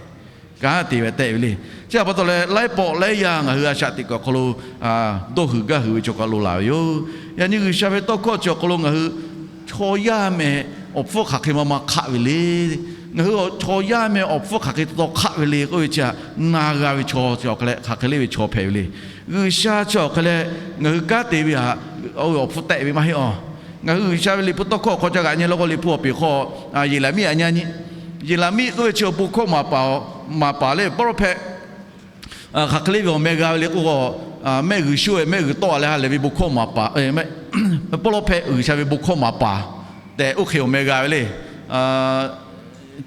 kanˉ te ve tehˆ ve le. Chi a pa taw leh laiˉ pawˆ laiˉ yaˇ ngaˬ hui a shaꞈ teꞈ kuiˬ awˬ hk'aw lo dawˇ huiˍ gaˇ huiˍ ve chaw kaˬ lo laˬ ve yoˬ. Yaꞈ nyi G'uiˬsha ve tawˇ hkawˇ chi awˬ hk'aw lo ngaˬ hui chaw yaˇ meh awˬ hpfuhˇ hk'aˬ hk'e ma ma hk'aˆ ve le. Ngaˬ hui chaw yaˇ meh awˬ hpfuhˇ hk'aˬ hk'e taw hk'aˆ ve le k'oˆ ve chi htaꞈ na g'a ve chaw chi awˬ hk'a leh hk'aˬ hk'e le ve chaw hpehꞈ ve le. G'uiˬsha chi awˬ hk'a leh ngaˬ hui kanˉ te ve htaꞈ oˇ ve awˬ hpfuhˇ tehˆ ve maˇ heˆ awˬ. Ngaˬ hui G'uiˬsha ve Liꞈ hpu tawˇ hkawˇ hk'aw ca g'aꞈ nyi law k'o, Liꞈ hpu awˬ peˬ hk'aw Yeˍraˍmiˆ aꞈ nyi nyi, Yeˍraˍmiˆ k'oˆ ve chi awˬ bon hkawˇ maˍ paˍ, maˍ paˍ le, prophet, hk'aˬ hk'e le ve awˬ meh g'a ve le k'oˆ k'o, mehˆ g'uiˬ shuˉ ve mehˆ g'uiˬ tawˆ leh ha lehˬ ve bon hkawˇ maˍ paˍ, prophet G'uiˬsha ve bon hkawˇ maˍ paˍ tehꞈ oˇ hk'e awˬ meh g'a ve le.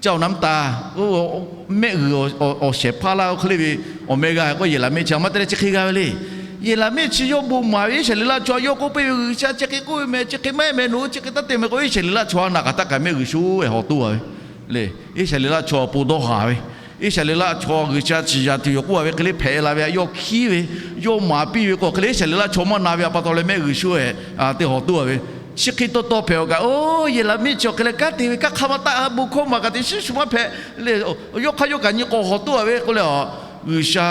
Caˇ awˬ na mvuhˇ taˍ, mehˆ g'uiˬ awˬ shehˍ hpaˇ laˇ oˇ hk'e le ve awˬ meh g'a k'o, Yeˍraˍmiˆ chi maˇ te leh chi hk'e g'a ve le. Yeˍraˍmiˆ chi yawˇ bon maˍ ve Iˉsaˍreˍlaˆ chaw yawˇ k'oˆ piˇ ve, G'uiˬsha chi hk'e k'oˆ ve mehˍ, chi hk'e maˇ heˆ mehˍ, nawˬ hui chi hk'e taˇ te mehˍ k'o, Iˉsaˍreˍlaˆ chaw naꞈ k'aꞈ taˇ k'ai mehˆ G'uiˬsha-oˬ, hawˬ toˇ a ve le. Iˉsaˍreˍlaˆ chaw awˬ pon dawˇ haˍ ve, Iˉsaˍreˍlaˆ chaw G'uiˬsha ciˍ yaˍ tuˬ yoˬ k'oˆ a ve hk'e le hpehꞈ la ve htaꞈ yawˇ hkiˉ ve, yawˇ maˍ piˇ ve k'o hk'e le, Iˉsaˍreˍlaˆ chaw maˇ na ve htaꞈ pa taw leh mehˆ G'uiˬsha-oˬ, te hawˬ toˇ a ve. Chi hk'e taw taw hpehꞈ awˬ kaꞈ, oˇ Yeˍraˍmiˆ chi awˬ hk'e leh kanˉ te ve kanˉ hk'aˇ maˇ taˆ, bon hkawˇ maˬ kaꞈ teꞈ shiˉ shu maˇ hpehꞈ le. Yawˇ hk'aˇ yawˇ kaꞈ nyi k'awꞈ hawˬ toˇ a ve k'oˆ leh, G'uiˬsha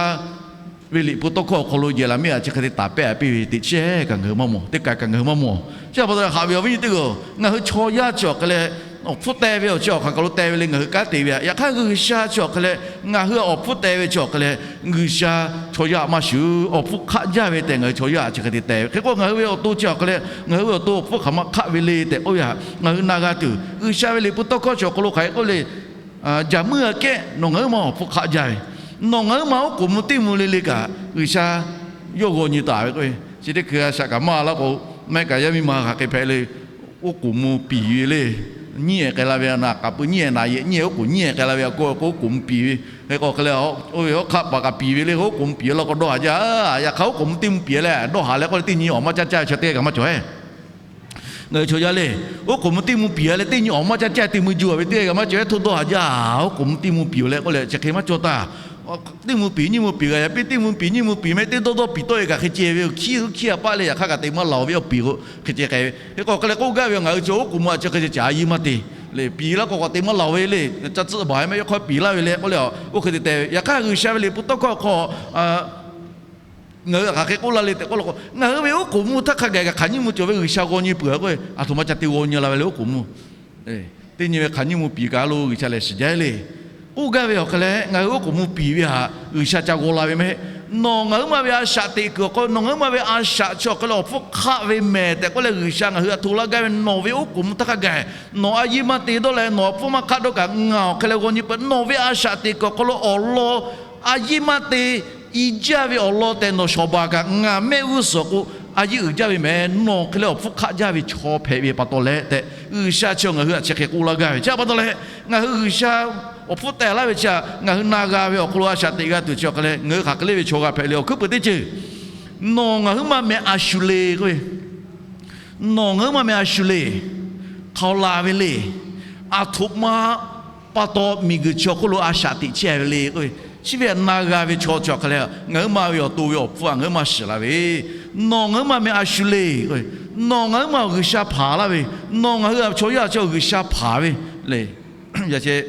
ve liꞈ hpu tawˇ hkawˇ awˬ hk'aw lo Yeˍraˍmiˆ htaꞈ chi hk'e te taˍ pehˇ a piˇ ve teꞈ chiˉ kaꞈ ngaˬ hui maˇ mawˬ, teˇ kaˬ kaꞈ ngaˬ hui maˇ mawˬ. Chi pa taw leh haꞈ ve awˬ viˉ nyi teˇ g'aˇ-oˬ, ngaˬ hui chaw yaˇ chi awˬ hk'e leh awˬ hpfuhˇ teh ve awˬ chi awˬ hk'aˬ kaˬ lo teh ve le ngaˬ hui kanˉ te ve htaꞈ. Yaꞈ hk'aˇ G'uiˬsha chi awˬ hk'e leh ngaˬ hui awˬ hpfuhˇ teh ve chi awˬ hk'e leh G'uiˬsha chaw yaˇ maˇ shuˍ, awˬ hpfuhˇ hk'aˆ jaˇ ve tehꞈ ngaˬ hui chaw yaˇ chi hk'e te teh ve. Hk'e k'o ngaˬ hui ve awˬ to chi awˬ hk'e leh ngaˬ hui ve awˬ to awˬ hpfuhˇ hk'aˬ ma hk'aˆ ve le tehꞈ k'oˆ ve htaꞈ ngaˬ hui na g'a tuˬ, G'uiˬsha ve liꞈ hpu tawˇ hkawˇ chi awˬ hk'aw lo hk'aˬ hk'e k'oˆ le. Jaˍ muiˉ aꞈ kehˉ nawˬ ngaˬ huiˉ ma awˬ hpfuhˇ hk'aˆ jaˇ ve, nawˬ ngaˬ huiˉ ma oˉ k'oˍ mvuh teˇ mvuh le le kaꞈ G'uiˬsha yawˇ g'aw nyi taˍ ve k'o, chi teˇ hkui a shaꞈ kaꞈ maˇ laˇ k'o, mehˆ kaꞈ yaˇ miˇ ma hk'aˬ hk'e hpehꞈ le. Oˉ k'oˍ mvuh piˍ ve le. Nyiˉ ehˍ k'ai la ve a naˍ k'aˍ pui nyiˉ ehˍ naˍ yehˬ nyiˉ ehˍ oˉ k'oˍ nyiˉ ehˍ k'ai la ve a kawˇ k'o oˉ k'oˍ mvuh piˍ ve. Hk'e k'o hk'e leh oˇ ve hawˉ hk'aˆ paˍ kaꞈ piˍ ve le, oˉ k'oˍ mvuh piˍ law k'o dawˇ haˍ jaˇ. Yaꞈ hk'aˇ oˉ k'oˍ mvuh teˇ mvuh piˍ leh dawˇ haˍ leh k'oˆ le, teˇ nyi awˬ maˇ caˇ caˇ ve chaw teˇ g'aˇ kaꞈ maˇ cawˬ e. Ngaˬ hui chaw yaˇ le, oˉ k'oˍ mvuh teˇ mvuh piˍ a leh teˇ nyi awˬ maˇ caˇ caˇ teˇ mvuh juˇ a ve teˇ g'aˇ kaꞈ maˇ cawˬ e. Htoˇ dawˇ haˍ jaˇ, oˉ k'oˍ mvuh teˇ mvuh piˍ leh k'oˆ leh chi hk'e maˇ cawˇ taˇ. Teˇ mvuh piˍ nyiˇ mvuh piˍ g'a yaꞈ piˇ, teˇ mvuh piˍ nyiˇ mvuh piˍ mehˆ teˇ dawˇ dawˇ piˍ tawˆ e kaꞈ hk'e ceh ve, hkiˉ hkiˉ a paˆ le. Yaꞈ hk'aˇ kaꞈ te maˇ laˬ ve awˬ piˍ k'o hk'e ceh k'ai ve. Hk'e k'o hk'e leh k'oˆ gaˇ ve ngaˬ hui chi oˉ k'oˍ mvuh a chi hk'e ceh caˍ a yiˇ maˇ te le. Piˍ laˇ k'o k'awꞈ te maˇ laˬ ve le. Ca tcuhˆ baˬ e mehˆ yawˇ hk'aw piˍ laˇ ve le k'oˆ leh, oˇ hk'e te teh ve. Yaꞈ hk'aˇ G'uiˬsha ve liꞈ hpu tawˇ hkawˇ hk'aw ngaˬ hui hk'aˬ hk'e k'oˆ laˇ le tehꞈ k'oˆ law k'o, ngaˬ hui ve oˉ k'oˍ mvuh htaˇ hk'a gaˬ kaꞈ hk'aˬ nyiˇ mvuh cawˬ ve G'uiˬsha g'aw nyi peuˬ a k'o, aˬ htoꞈ ma ca te g'aw nyi la ve le oˉ k'oˍ mvuh. Teˇ nyi ve hk'aˬ nyiˇ mvuh piˍ kaꞈ lo G'uiˬsha lehˬ shiˍ jaˇ le. K'oˆ gaˇ ve awˬ hk'e leh ngaˬ hui oˉ k'oˍ mvuh piˍ ve htaꞈ G'uiˬsha ca g'aw la ve mehˆ. Nawˬ ngaˬ huiˉ ma ve a shaꞈ teꞈ kuiˬ awˬ hk'aw lo nawˬ ngaˬ huiˉ ma ve a shaꞈ chi awˬ hk'e leh awˬ hpfuhˇ hk'aˆ ve mehˍ tehꞈ k'oˆ leh G'uiˬsha ngaˬ hui htaꞈ hto laˇ gaˇ ve nawˬ ve oˉ k'oˍ mvuh htaˇ hk'a gaˬ, nawˬ a yiˇ maˇ te dawˇ leh nawˬ awˬ hpfuhˇ maˇ hk'aˆ dawˇ kaꞈ ngaˬ awˬ hk'e leh g'aw nyi peuˬ. Nawˬ ve a shaꞈ teꞈ kuiˬ awˬ hk'aw lo awˬ lawn a yiˇ maˇ te i jaˇ ve awˬ lawn tehꞈ nawˬ shawˍ baˬ kaꞈ ngaˬ mehˆ g'uˇ suhˍ k'o, a yiˇ uiˍ jaˇ ve mehˍ. Nawˬ hk'e leh awˬ hpfuhˇ hk'aˆ jaˇ ve chaw hpehꞈ ve pa taw leh tehꞈ G'uiˬsha chi ngaˬ hui htaꞈ chi hk'e k'oˆ laˇ gaˇ ve chi pa taw leh, ngaˬ hui G'uiˬsha awˬ hpfuhˇ teh laˇ ve chi htaꞈ ngaˬ hui na g'a ve awˬ hk'aw lo a shaꞈ teꞈ g'a tuˬ chi awˬ hk'e leh ngaˬ hui hk'aˬ hk'e le ve chaw g'a hpehꞈ le. Awˬ hkuiˉ peuˬ teˇ ceuˬ, nawˬ ngaˬ huiˉ ma meh a shu le k'oˆ ve, nawˬ ngaˬ huiˉ ma meh a shu le, hk'aoˍ laˬ ve le, aˬ htoꞈ ma pa taw miˬguiˬ chi awˬ hk'oˆ lo a shaꞈ teꞈ chehˇ ve le k'oˆ ve, chi ve htaꞈ na g'a ve chaw chi awˬ hk'e leh ngaˬ huiˉ ma ve awˬ to ve awˬ hpfuhˇ htaꞈ ngaˬ huiˉ ma shiˍ la ve, nawˬ ngaˬ huiˉ ma meh a shu le k'oˆ ve, nawˬ ngaˬ huiˉ ma G'uiˬsha hpanˍ laˇ ve, nawˬ ngaˬ hui chaw yaˇ chi G'uiˬsha hpanˍ ve le. Yaꞈ chehˇ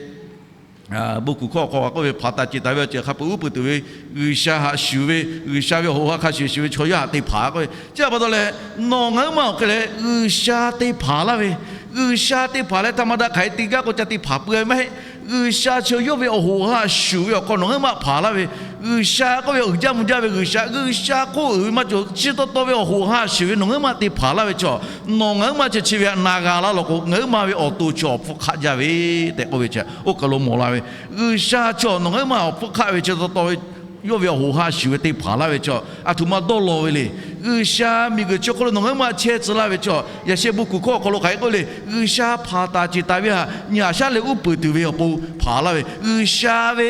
bon kuˬ hkawˇ hk'aw k'oˆ ve, hpanˍ taˍ ceˬ taˍ ve awˬ ceuˬ hk'a peuˬ uˉ peunˍ tuˬ ve, G'uiˬsha htaꞈ shuˍ ve, G'uiˬsha ve awˬ hoꞈ ha hk'a shuˍ shuˍ ve chaw yaˇ htaꞈ te hpanˍ k'oˆ ve chi pa taw leh, nawˬ ngaˬ huiˉ ma awˬ hk'e leh G'uiˬsha te hpanˍ laˇ ve, G'uiˬsha te hpanˍ leh htaꞈ ma daꞈ hk'aˬ hk'e te gaˇ k'o ca te hpanˍ peuˬ ve maˇ heˆ. G'uiˬsha chi yawˇ ve awˬ hoꞈ ha shuˍ ve awˬ hk'aw nawˬ ngaˬ huiˉ ma hpanˍ laˇ ve, G'uiˬsha k'oˆ ve uiˍ jaˇ mvuh jaˇ ve G'uiˬsha, G'uiˬsha hk'oˆ uiˍ ve maˇ cawˬ, chi taw taw ve awˬ hoꞈ ha shuˍ ve nawˬ ngaˬ huiˉ ma te hpanˍ laˇ ve chaw, nawˬ ngaˬ huiˉ ma chi chi ve htaꞈ na g'a laˇ law k'o, ngaˬ huiˉ ma ve awˬ to chi awˬ hpfuhˇ hk'aˆ jaˇ ve tehꞈ k'oˆ ve chi oˇ kaˬ lo mawˬ la ve. G'uiˬsha chi nawˬ ngaˬ huiˉ ma awˬ hpfuhˇ hk'aˆ ve chi taw taw ve, yawˇ ve awˬ hoꞈ ha shuˍ ve te hpanˍ laˇ ve chaw, aˬ htoꞈ ma dawˇ law ve le. G'uiˬsha miˬguiˬ chi hk'oˆ lo nawˬ ngaˬ huiˉ ma chehˇ tcuh laˇ ve chaw, yaꞈ sheh bon kuˬ hkawˇ awˬ hk'aw lo hk'aˬ hk'e k'oˆ le, G'uiˬsha hpanˍ taˍ ceˬ taˍ ve htaꞈ nyi haꞈ shaˉ leh uˉ peunˍ tuˬ ve awˬ pon hpanˍ laˇ ve, G'uiˬsha ve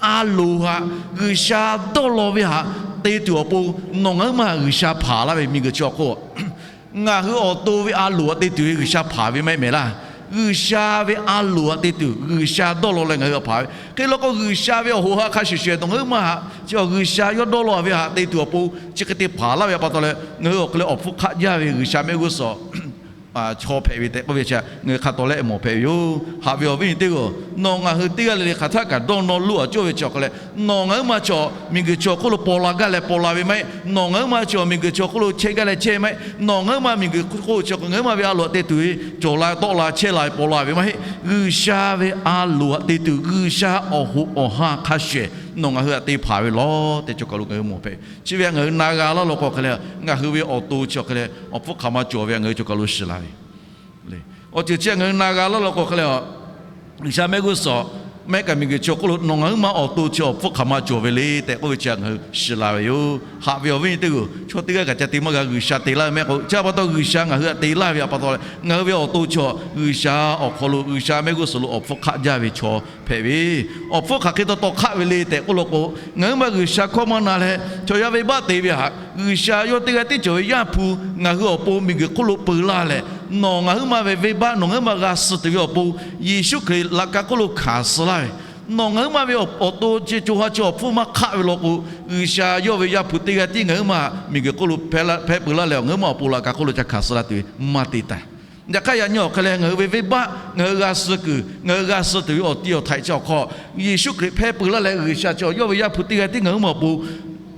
a loˍ htaꞈ, G'uiˬsha dawˇ law ve htaꞈ te tuˬ awˬ pon nawˬ ngaˬ huiˉ ma G'uiˬsha hpanˍ laˇ ve miˬguiˬ chi awˬ hk'oˆ ngaˬ hui awˬ to ve a loˍ htaꞈ te tuˬ ve G'uiˬsha hpanˍ ve maˇ heˆ mehˍ laˇ. G'uiˬsha ve a loˍ htaꞈ te tuˬ G'uiˬsha dawˇ law leh ngaˬ hui htaꞈ hpanˍ ve. Hk'e law k'o G'uiˬsha ve awˬ hoꞈ ha hk'a shuˍ shuˍ nawˬ ngaˬ huiˉ ma htaꞈ chi G'uiˬsha yawˇ dawˇ law ve htaꞈ te tuˬ awˬ pon chi hk'e te hpanˍ laˇ ve pa taw leh ngaˬ hui awˬ hk'e leh awˬ hpfuhˇ hk'aˆ jaˇ ve G'uiˬsha mehˆ g'uˇ suhˍ chaw hpehꞈ ve tehꞈ k'oˆ ve chi ngaˬ hui hk'a tawˍ leh mawˬ hpehꞈ ve yoˬ. Haꞈ ve awˬ viˉ nyi teˇ g'aˇ, nawˬ ngaˬ hui teˇ g'aˇ le le hk'aˬ htaˆ kaꞈ dawˇ nawˇ loˇ a cawˇ ve chi awˬ hk'e leh, nawˬ ngaˬ huiˉ ma chi miˬguiˬ chi awˬ hk'oˆ lo paw la gaˇ leh paw la ve maˇ heˆ. Nawˬ ngaˬ huiˉ ma chi miˬguiˬ chi awˬ hk'oˆ lo chehˇ gaˇ leh chehˇ maˇ heˆ. Nawˬ ngaˬ huiˉ ma miˬguiˬ hk'oˆ chi ngaˬ huiˉ ma ve a loˍ htaꞈ te tuˬ ve cawˬ la tawˆ la chehˇ la paw la ve maˇ heˆ. G'uiˬsha ve a loˍ htaꞈ te tuˬ G'uiˬsha awˬ hoꞈ awˬ ha hk'a shuˍ nawˬ ngaˬ hui htaꞈ te hpanˍ ve lawˬ tehꞈ chaw kaˬ lo ngaˬ hui mawˬ hpehꞈ. Chi ve htaꞈ ngaˬ hui na g'a laˇ law k'o hk'e leh, ngaˬ hui ve awˬ to chi awˬ hk'e leh awˬ hpfuhˇ hk'aˬ ma cawˬ ve htaꞈ ngaˬ hui chaw kaˬ lo shiˍ la ve awˬ ceuˬ chi ngaˬ hui na g'a laˇ law k'o hk'e leh, G'uiˬsha mehˆ g'uˇ suhˍ mehˆ kaꞈ miˬguiˬ chi awˬ hk'oˆ lo nawˬ ngaˬ huiˉ ma awˬ to chi awˬ hpfuhˇ hk'aˬ ma cawˬ ve le tehꞈ k'oˆ ve chi ngaˬ hui shiˍ la ve yoˬ. Haꞈ ve awˬ viˉ nyi teˇ g'aˇ-oˬ, chaw teˇ g'aˇ kaꞈ ca te maˇ g'a G'uiˬsha te laˇ ve mehˆ k'o, chi pa taw G'uiˬsha ngaˬ hui htaꞈ te laˇ ve htaꞈ pa taw leh ngaˬ hui ve awˬ to chaw G'uiˬsha awˬ hk'aw lo G'uiˬsha mehˆ g'uˇ suhˍ lo awˬ hpfuhˇ hk'aˆ jaˇ ve chaw hpehꞈ ve, awˬ hpfuhˇ hk'aˬ hk'e taw taw hk'aˆ ve le tehꞈ k'oˆ law k'o, ngaˬ huiˉ ma G'uiˬsha hkawˇ maˇ na leh chaw yaˇ venˇbaˆ te ve htaꞈ G'uiˬsha yawˇ teˇ g'aˇ tiˉ cawˬ ve Yaˇ hpu ngaˬ hui awˬ pon miˬguiˬ hk'oˆ lo peu laˇ leh, nawˬ ngaˬ huiˉ ma ve venˇbaˆ nawˬ ngaˬ huiˉ ma g'a suh tuˬ ve awˬ pon Yeˍsuˆ Hkriꞈ laꞈ ka hk'oˆ lo hkanˍ suh laˇ ve, nawˬ ngaˬ huiˉ ma ve awˬ to chi co ha chi awˬ hpfuhˇ maˇ hk'aˆ ve law k'o, G'uiˬsha yawˇ ve Yaˇ hpu teˇ g'aˇ tiˉ ngaˬ huiˉ ma miˬguiˬ hk'oˆ lo hpehˇ peu laˇ leh, ngaˬ huiˉ ma awˬ pon laꞈ ka hk'oˆ lo ca hkanˍ suh laˇ tuˬ ve maˇ te taˍ. Yaꞈ hk'aˇ yaꞈ nyi awˬ hk'e leh ngaˬ hui ve venˇbaˆ ngaˬ hui g'a suh kuiˬ, ngaˬ hui g'a suh tuˬ ve awˬ ti awˬ htaiꞈ chi awˬ hk'aw, Yeˍsuˆ Hkriꞈ hpehˇ peu laˇ leh G'uiˬsha chi yawˇ ve Yaˇ hpu teˇ g'aˇ tiˉ ngaˬ huiˉ ma awˬ pon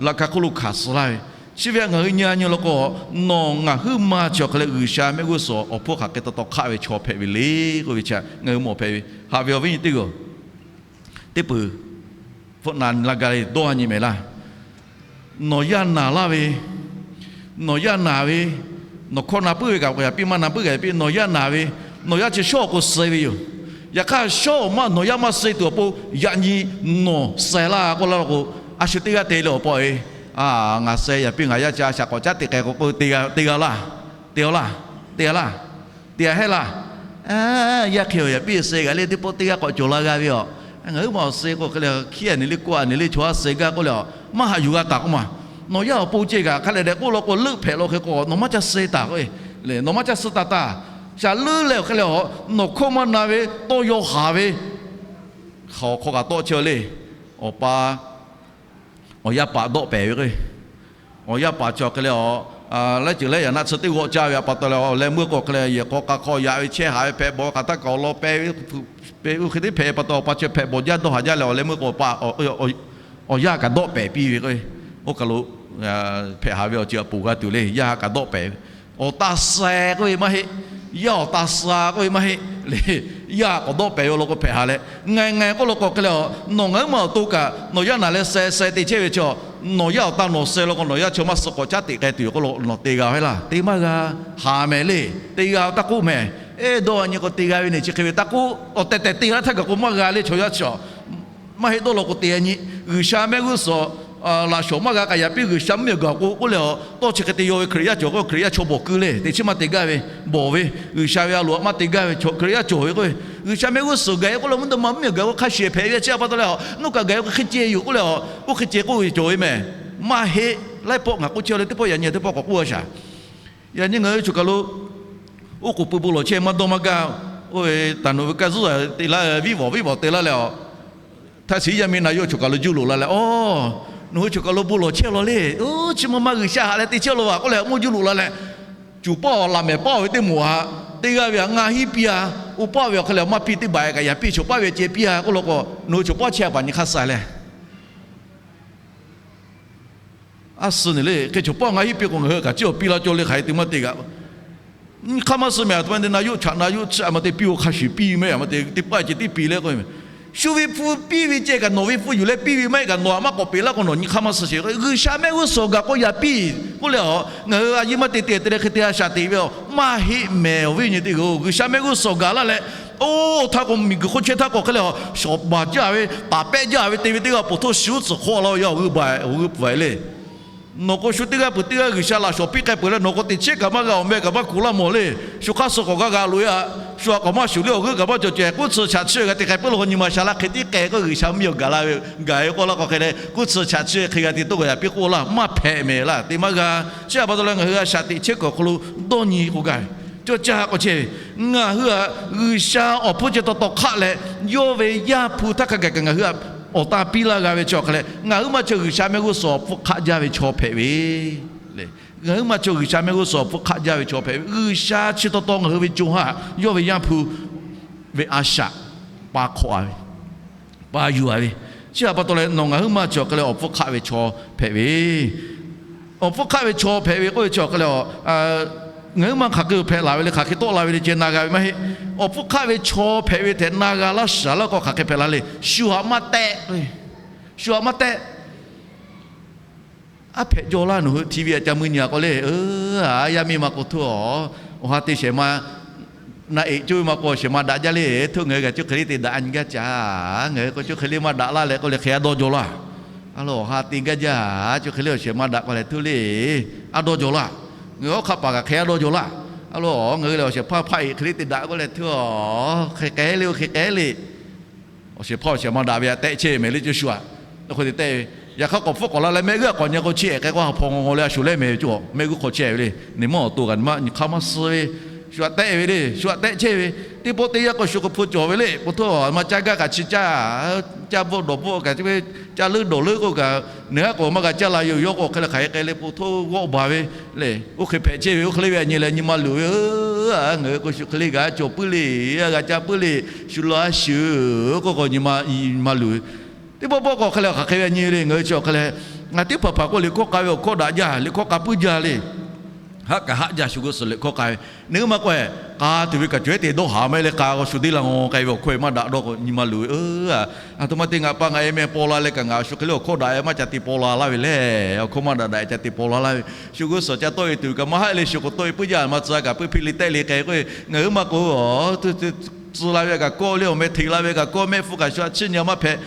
laꞈ ka hk'oˆ lo hkanˍ suh laˇ ve, chi ve htaꞈ ngaˬ hui nyi a nyi law k'o, nawˬ ngaˬ huiˉ ma chi awˬ hk'e leh G'uiˬsha mehˆ g'uˇ suhˍ awˬ hpfuhˇ hk'aˬ hk'e taw taw hk'aˆ ve chaw hpehꞈ ve le k'oˆ ve chi ngaˬ hui mawˬ hpehꞈ ve. Haꞈ ve awˬ viˉ nyi teˇ g'aˇ-oˬ, teˇ peuˬ hpfuhˆ na la ga le dawˇ a nyi mehˍ laˇ. Nawˬ yaˇ naˬ laˇ ve, nawˬ yaˇ naˬ ve, nawˬ hkawˇ na puiˉ ve kaꞈ yaꞈ piˇ, maˇ na puiˉ kaꞈ yaꞈ piˇ, nawˬ yaˇ naˬ ve, nawˬ yaˇ chi shawˉ awˬ k'o suh ve yoˬ. Yaꞈ hk'aˇ shawˉ awˬ maˇ nawˬ yaˇ maˇ suh tuˬ awˬ pon yaꞈ nyi nawˬ suh laˇ k'oˆ laˇ law k'o, a shu teˇ g'aˇ te leh awˬ pa e, ngaˬ suh yaꞈ piˇ ngaˬ yaˇ chi a shaꞈ k'awꞈ caˉ teꞈ k'ai k'o k'oˆ ve, te g'a laˇ, te g'a laˇ, te g'a laˇ, te g'a hehˇ laˇ. Yaˇ hk'e awˬ yaꞈ piˇ suh gaꞈ le teˇ pawˆ teˇ g'aˇ k'awꞈ cawˬ la g'a ve aˬ. Ngaˬ huiˉ ma awˬ suh k'o hk'e leh hkiˉ a ne le k'oˆ a ne le chaw a suh gaˇ k'oˆ leh a, maˇ haꞈ yuˬ g'a taˍ k'oˆ ma. Nawˬ yaˇ awˬ pon ceh kaꞈ hk'a leh dehꞈ k'oˆ law k'o leuˆ hpehꞈ law hk'e k'o nawˬ maˇ ca suh taˍ k'o, nawˬ maˇ ca suh taˍ taˍ. Shaˍ leuˉ leh awˬ hk'e leh a, nawˬ hkawˇ maˇ na ve tawˇ yaw haˍ ve hk'aˬ hk'aw kaꞈ tawˆ chehˇ le. Awˬ pa awˬ yaˇ paˍ dawˆ pehˍ ve k'o, awˬ yaˇ paˍ chi awˬ hk'e leh a, laiˉ ceuˬ laiˉ yaꞈ naˆ tsuhˇ teˇ g'awˆ caˇ ve htaꞈ pa taw leh awˬ leh meuˇ k'o hk'e leh yehˬ k'aw k'a hk'aw yaꞈ ve chehˇ haˍ ve hpehꞈ bawˬ hk'aˬ htaˇ kaꞈ awˬ lawn pehˇ ve, hk'e teˇ hpehꞈ pa taw awˬ pa chi hpehꞈ bawˬ jaˇ dawˇ haˍ jaˇ leh awˬ leh meuˇ k'o awˬ pa awˬ yaˇ kaꞈ dawˆ pehˍ piˇ ve k'o, oˇ kaˬ lo hpehꞈ haˍ ve awˬ ceuˬ a poˬ g'a tuˬ le. Yaˇ kaꞈ dawˆ pehˍ ve, awˬ ta suh k'oˆ ve maˇ heˆ, yaˇ awˬ ta suh k'oˆ ve maˇ heˆ le. Yaˇ k'awꞈ dawˆ pehˍ ve awˬ lawn k'o hpehꞈ haˍ leh, ngaˬ ngaˬ k'oˆ law k'o hk'e leh a, nawˬ ngaˬ huiˉ ma awˬ to kaꞈ nawˬ yaˇ naˬ leh suh suh te chehˇ ve chi, nawˬ yaˇ awˬ ta nawˬ suh law k'o nawˬ yaˇ chi maˇ suh k'awꞈ caˉ teꞈ k'ai tuˬ yoˬ k'oˆ law k'o nawˬ te g'a ve laˇ, te maˇ g'a, haˍ mehˍ le. Te g'a taˇ k'oˆ mehˍ. Eˇ dawˇ a nyi k'o te g'a ve ne chi hk'e ve taˇ k'oˆ, awˬ tehˬ tehˬ te laˇ htaˇ kaꞈ k'o maˇ g'a le chaw yaˇ chi a. Maˇ heˆ dawˇ law k'o te a nyi, G'uiˬsha mehˆ g'uˇ suhˍ laꞈ shawˍ maˇ g'a k'aꞈ yaꞈ piˇ G'uiˬsha mvuhˇ miˬ gaˬ k'o k'oˆ leh a, tawˇ chi hk'e te yaw ve Hkriꞈ yaˇ cawˬ k'o Hkriꞈ yaˇ chaw bawˬ keu le, teꞈ chiˉ maˇ te gaˇ ve, bawˬ ve, G'uiˬsha ve a loꞈ a maˇ te gaˇ ve Hkriꞈ yaˇ cawˬ ve k'o, G'uiˬsha mehˆ g'uˇ suhˍ gaˬ e k'oˆ leh mvuhˇ naw ma mvuhˇ miˬ gaˬ k'o hk'a shuˍ hpehꞈ ve chi a pa taw leh a, nawˬ kaꞈ gaˬ e k'o hk'e ceh yoˬ k'oˆ leh a, oˇ hk'e ceh k'oˆ ve cawˬ ve mehˍ. Maˇ heˆ, laiˉ pawˆ ngaˬ k'oˆ chehˇ leh teˇ pawˆ yaꞈ nyi teˇ pawˆ k'awꞈ k'oˆ a shaˍ. Yaꞈ nyi ngaˬ hui choˬ kaˬ lo oˇ k'oˍ pui bon lawˬ chehˇ maˇ dawˇ maˇ gaˇ. Oˇ ve taˍ nawˬ ve kaˇ zuhˉ te laˇ, viˉ vawˬ viˉ vawˬ te laˇ leh a, htaꞈ shiˍ yaˇ miˇ na yawˇ choˬ kaˬ lo juˇ loꞈ la leh, Oˬ, nawˬ hui choˬ kaˬ lo bon lawˬ chehˇ law le. Oˇ, chi ma ma G'uiˬsha haꞈ leh te chehˇ law va k'oˆ leh mvuhˇ juˇ loꞈ la leh, cuˬ pawˆ laꞈ mehˍ pawˆ ve teˇ moˍ a, teˇ g'aˇ ve htaꞈ ngaˇ hinˉ piˇ a, oˇ pawˆ ve awˬ hk'e leh maˇ piˇ teˇ baˬ kaꞈ yaꞈ piˇ, choˬ pawˆ ve ceh piˇ a k'oˆ law k'o, nawˬ hui choˬ pawˆ chehˇ a paˍ nyi hk'aˇ suh leh a suh ne le. Hk'e choˬ pawˆ ngaˇ hinˉ piˇ k'o ngaˬ hui kaꞈ ciˉ awˬ piˇ laˇ cawˇ le, hk'aˬ hk'e te maˇ te g'a. Nyi hk'aˇ maˇ suh mehˍ, a htoꞈ ma te na yuˬ chaꞈ na yuˬ chi a ma te piˇ-oˬ, hk'a shuˍ piˇ mehˍ, a ma te teˇ pawˆ ceh tiˉ piˇ le k'o, shu ve hpu piˇ ve ceh kaꞈ nawˬ ve hpu yuˬ leh piˇ ve maˇ heˆ kaꞈ nawˬ htaꞈ maˇ k'awꞈ peꞈ laˇ k'o nawˬ nyi hk'aˇ maˇ suh sheˍ. G'uiˬsha mehˆ g'uˇ suhˍ gaˬ k'o yaꞈ piˇ k'oˆ leh a, ngaˬ hui a yiˇ maˇ te te te leh hk'e te a shaꞈ teꞈ ve a, maˇ heˆ mehˍ awˬ viˉ awˬ nyi teˇ g'aˇ-oˬ. G'uiˬsha mehˆ g'uˇ suhˍ gaˬ laˇ leh, oˇ htaˇ k'o miˬguiˬ hk'oˆ chehˇ htaˇ k'o hk'e leh a, shawˍ baˬ jaˇ ve, taˍ pehˆ jaˇ ve te ve teˇ g'aˇ poˬ htoˇ shiˍ uˉ tcuhˍ hk'awꞈ la ve yaˇ awˬ g'euˆ baˬ awˬ g'euˆ pfuhˍ ve le. Nawˬ k'o shu teˇ g'aˇ peuˬ teˇ g'aˇ G'uiˬsha laꞈ shawˍ piˇ k'ai peuˬ leh nawˬ k'o teꞈ chehˇ kaꞈ maˇ g'a, awˬ meh kaꞈ maˇ kuˬ laˇ mawˬ le. Shu hk'aˇ suh k'awꞈ g'aˇ g'a loꞈ e a, shu htaꞈ k'awꞈ maˇ shuˍ le, awˬ g'euˆ kaꞈ maˇ cawˬ ceh, kuˉ tsuhꞈ chaꞈ chiˇ g'a te k'ai puiˉ law k'o nyi ma sha laˇ hk'e tiˉ k'ai k'o G'uiˬsha mvuhˇ miˬ awˬ gaˬ la ve gaˬ e k'oˆ laˇ k'o hk'e leh kuˉ tsuhꞈ chaꞈ chiˇ hk'e g'a te toˇ kaꞈ yaꞈ piˇ k'oˆ laˇ, maˇ hpehꞈ mehˍ laˇ, te maˇ g'a. Chi a pa taw leh ngaˬ hui a shaꞈ teꞈ chehˇ kuiˬ awˬ hk'aw lo dawˇ nyi k'o gaˬ ve, cawˇ caˇ k'awꞈ chehˇ ve, ngaˬ hui htaꞈ G'uiˬsha awˬ hpfuhˇ ceh taw taw hk'aˆ leh, yawˇ ve Yaˇ hpu htaˇ hk'a gaˬ kaꞈ ngaˬ hui htaꞈ awˬ ta piˇ laˇ g'a ve chi awˬ hk'a leh, ngaˬ huiˉ maˇ chi G'uiˬsha mehˆ g'uˇ suhˍ awˬ hpfuhˇ hk'aˆ jaˇ ve chaw hpehꞈ ve le. Ngaˬ huiˉ maˇ chi G'uiˬsha mehˆ g'uˇ suhˍ awˬ hpfuhˇ hk'aˆ jaˇ ve chaw hpehꞈ ve, G'uiˬsha chi taw taw ngaˬ hui ve co ha yawˇ ve Yaˇ hpu ve a shaꞈ pa hk'awꞈ a ve, pa yuˬ a ve, chi a pa taw leh nawˬ ngaˬ huiˉ maˇ chi awˬ hk'a leh awˬ hpfuhˇ hk'aˆ ve chaw hpehꞈ ve awˬ hpfuhˇ hk'aˆ ve chaw hpehꞈ ve k'oˆ ve chi awˬ hk'a leh, ngaˬ huiˉ maˇ hk'aˬ hk'e hpehꞈ laˬ ve le, hk'aˬ hk'e tawˆ la ve le ceh na g'a ve maˇ heˆ. Awˬ hpfuhˇ hk'aˆ ve chaw hpehꞈ ve tehꞈ na g'a laˇ shaˍ laˇ k'o hk'aˬ hk'e hpehꞈ la le. Shu htaꞈ maˇ tehˆ, shu htaꞈ maˇ tehˆ. Aˉ hpehꞈ jaw laˇ nawˬ hui TV htaꞈ ca mui nyi a k'o le, a yaˇ miˇ ma k'o htoˇ a, awˬ ha te shehˍ ma Na eꞈ coˇ ve maˇ k'o, awˬ shehˍ ma daꞈ jaˇ le. Htoˇ ngaˬ hui kaꞈ cuˇ hk'e le te daꞈ a nyi gaˇ caˇ. Ngaˬ hui k'o cuˇ hk'e le maˇ daꞈ laˇ leh k'oˆ leh hk'e a dawˇ jaw laˇ. A lo, awˬ ha te gaˇ jaˇ. Cuˇ hk'e le awˬ shehˍ ma daꞈ k'o leh htoˇ le, a dawˇ jaw laˇ. Ngaˬ hui awˬ hk'aˇ paˍ kaꞈ hk'e a dawˇ jaw laˇ. A lo, ngaˬ hui lehˬ awˬ shehˍ hpaˇ hpaˆ eꞈ hk'e le te daꞈ k'oˆ leh htoˇ, hk'e k'ai le, hk'e k'ai le. Awˬ shehˍ hpaˇ awˬ shehˍ ma daꞈ ve a tehˆ chehˇ mehˍ le cawˇ shu aꞈ. Hk'e te tehˆ ve, yaꞈ hk'aˇ k'awꞈ hpfuhˆ k'awꞈ la leh mehˆ g'uˇ a k'awꞈ nyi k'o, chi ehˍ k'ai k'o ha hpaw ngaw ngaw leh a shu lehˉ mehˍ ve cawˇ, mehˆ g'uˇ hk'aw chehˇ ve le. Neˇ maˇ awˬ to kaꞈ nyi hk'aˇ maˇ suh ve, shu aꞈ tehˆ ve le. Shu aꞈ tehˆ chehˇ ve, teˇ pawˆ teˇ yanˇ k'o shu k'o hpu cawˬ ve le. Po htoˇ ma caˇ gaˇ kaꞈ chi caˇ, caˇ bvuhˆ dawˬ bvuhˆ kaꞈ, caˇ leuˉ dawˬ leuˉ k'oˆ kaꞈ, neˇ g'aˇ k'o maˇ g'a caˇ la yoˬ. Yawˇ k'o hk'e leh hk'aˬ hk'e k'ai leh po htoˇ g'awˆ baˬ ve le. Oˇ hk'e hpehꞈ chehˇ ve, oˇ hk'e le ve a nyi leh nyi ma luˬ ve, ngaˬ hui k'o shu hk'e le g'a cawˬ puiˉ le, a g'a caˇ puiˉ le, shu la a shuˍ k'oˆ k'o nyi ma luˬ ve. Teˇ pawˆ pawˆ k'o hk'e leh hk'aˬ hk'e ve a nyi le. Ngaˬ hui chi awˬ hk'e leh, ngaˬ teˇ hpaˍ hpaˍ k'o liꞈ hkawˇ k'ai ve awˬ hkawˇ daꞈ jaˇ, liꞈ hkawˇ k'a puiˉ jaˇ le. Haˆ kaꞈ haˆ jaˇ, shu g'uˇ suhˍ liꞈ hkawˇ k'ai ve. Neˇ g'uˇ ma k'o, k'a tuˬ ve kaꞈ cawˬ ehˉ te dawˇ haˍ maˇ heˆ leh k'a k'o shu teˇ la ngaw k'ai ve awˬ hkawˇ e maˇ daꞈ dawˇ k'o nyi ma luˬ ve. A htoꞈ ma te ngaˬ pa ngaˬ e meh paw la leh kaꞈ ngaˬ shu hk'e le awˬ hkawˇ daꞈ e maˇ ca te paw la laˇ ve le. Awˬ hkawˇ maˇ daꞈ daꞈ e ca te paw la laˇ ve. Shu g'uˇ suhˍ ca tawˆ e tuˬ ve kaꞈ maˇ haˆ e le, shu k'o tawˆ e puiˉ jaˇ, maˇ tcuh a kaꞈ puiˉ hpiˇ le tehˆ le k'ai k'o, ngaˬ hui ma k'o tcuh la ve kaꞈ kawˆ le, awˬ meh hteꞈ la ve kaꞈ kawˆ, mehˆ hpfuhˇ kaꞈ shu a chiˇ nyi a maˇ hpehꞈ.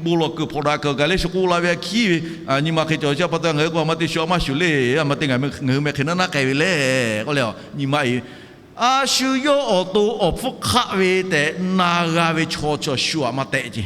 Bon lawˬ kuiˬ hpawnˬ daꞈ kuiˬ kaꞈ le shu k'oˆ la ve a hkiˉ ve, nyi ma hk'e cawˬ chi pa taw ngaˬ hui k'o a ma te shu a maˇ shuˍ le. A ma te ngaˬ hui meh hk'e naˉ naˉ k'ai ve le k'oˆ le, nyi ma e ve. A shu yawˇ awˬ to awˬ hpfuhˇ hk'aˆ ve tehꞈ na g'a ve chaw chi shu aꞈ maˇ tehˆ ce.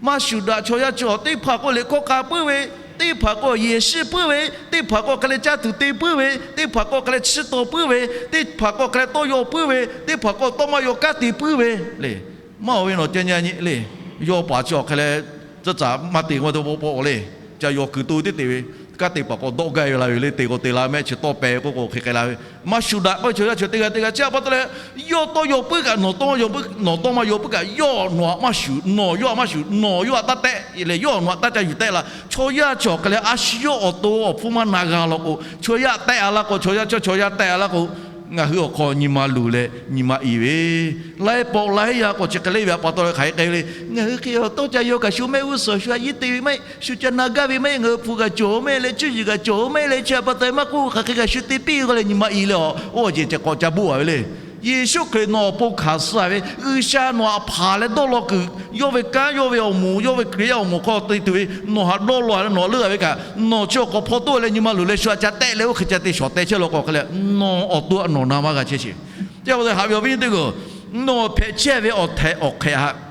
Maˇ shuˍ daꞈ chaw yaˇ chi teˇ hpaˍ k'o liꞈ hkawˇ k'a puiˉ ve, teˇ hpaˍ k'o yehˬ shiˆ puiˉ ve, teˇ hpaˍ k'o hk'e leh caˇ tuˬ te puiˉ ve, teˇ hpaˍ k'o hk'e leh chiˇ taw puiˉ ve, teˇ hpaˍ k'o hk'e leh tawˇ yaw puiˉ ve, teˇ hpaˍ k'o tawˇ maˇ yaw kanˉ te puiˉ ve le. Maˇ oˬ ve nawˬ ca nyi a nyi le. Yawˇ paˍ chi awˬ hk'e leh, caˇ caˍ maˇ te k'o te pawˆ pawˆ le. Ca yaw kuiˬ to teˇ te ve, kanˉ te paˍ k'o dawˆ gaˇ ve la ve le. Te k'o te la mehˆ chi tawˇ peh k'oˆ k'o hk'e k'ai la ve. Maˇ shuˍ daꞈ k'oˆ ve chaw yaˇ chi teˇ g'aˇ teˇ g'aˇ chi a pa taw leh, yawˇ tawˇ yaw puiˉ kaꞈ nawˬ tawˇ maˇ yaw puiˉ, nawˬ tawˇ maˇ yaw puiˉ kaꞈ yawˇ nawˬ aꞈ maˇ shuˍ, nawˬ yawˇ aꞈ maˇ shuˍ, nawˬ yawˇ aꞈ taˇ tehˆ leh yawˇ nawˬ aꞈ taˇ ca yuˬ tehˆ la. Chaw yaˇ chi awˬ hk'e leh a shu yawˇ awˬ to awˬ hpfuhˇ maˇ na g'a law k'o, chaw yaˇ tehˆ a laˇ k'o, chaw yaˇ chaw chaw yaˇ tehˆ a laˇ k'o, ngaˬ hui awˬ hk'aw nyi ma luˬ leh nyi ma i ve, laiˉ pawˆ laiˉ yaˇ k'o chi hk'e le ve a pa taw leh hk'aˬ hk'e k'ai ve le. Ngaˬ hui hk'e awˬ tawˇ ca yaw kaꞈ shu mehˆ g'uˇ suhˍ shu a yiˇ te ve maˇ heˆ, shu ca na gaˇ ve maˇ heˆ, ngaˬ hui hpu g'a cawˬ maˇ heˆ leh cuˇ yiˍ g'a cawˬ maˇ heˆ leh chi a pa taw maˇ k'oˆ hk'aˬ hk'e kaꞈ shu te piˇ k'oˆ leh nyi ma i leh a, oˇ a ceh ceh k'awꞈ ca boˆ a ve le. Yeˍsuˆ Hkriꞈ nawˬ awˬ pon hkanˍ suh a ve, G'uiˬsha nawˬ aꞈ hpanˍ leh dawˇ law kuiˬ, yawˇ ve kanˉ yawˇ ve awˬ moˍ, yawˇ ve Hkriꞈ yaˇ awˬ moˍ hk'aw te tuˬ ve, nawˬ haꞈ dawˇ law leh nawˬ leuˆ a ve kaꞈ, nawˬ chi awˬ k'awꞈ hpaw toˆ leh nyi ma luˬ leh shu aꞈ ca tehˆ leh oˇ hk'e ca te shawˍ teh chehˇ law k'o hk'e leh, nawˬ awˬ to aꞈ nawˬ na maˇ g'a chehˇ sheˍ. Chi a pa taw haꞈ ve awˬ viˉ nyi teˇ hpaˍ-oˬ, nawˬ hpehꞈ chehˇ ve awˬ htehꞈ awˬ hk'ehꞈ haꞈ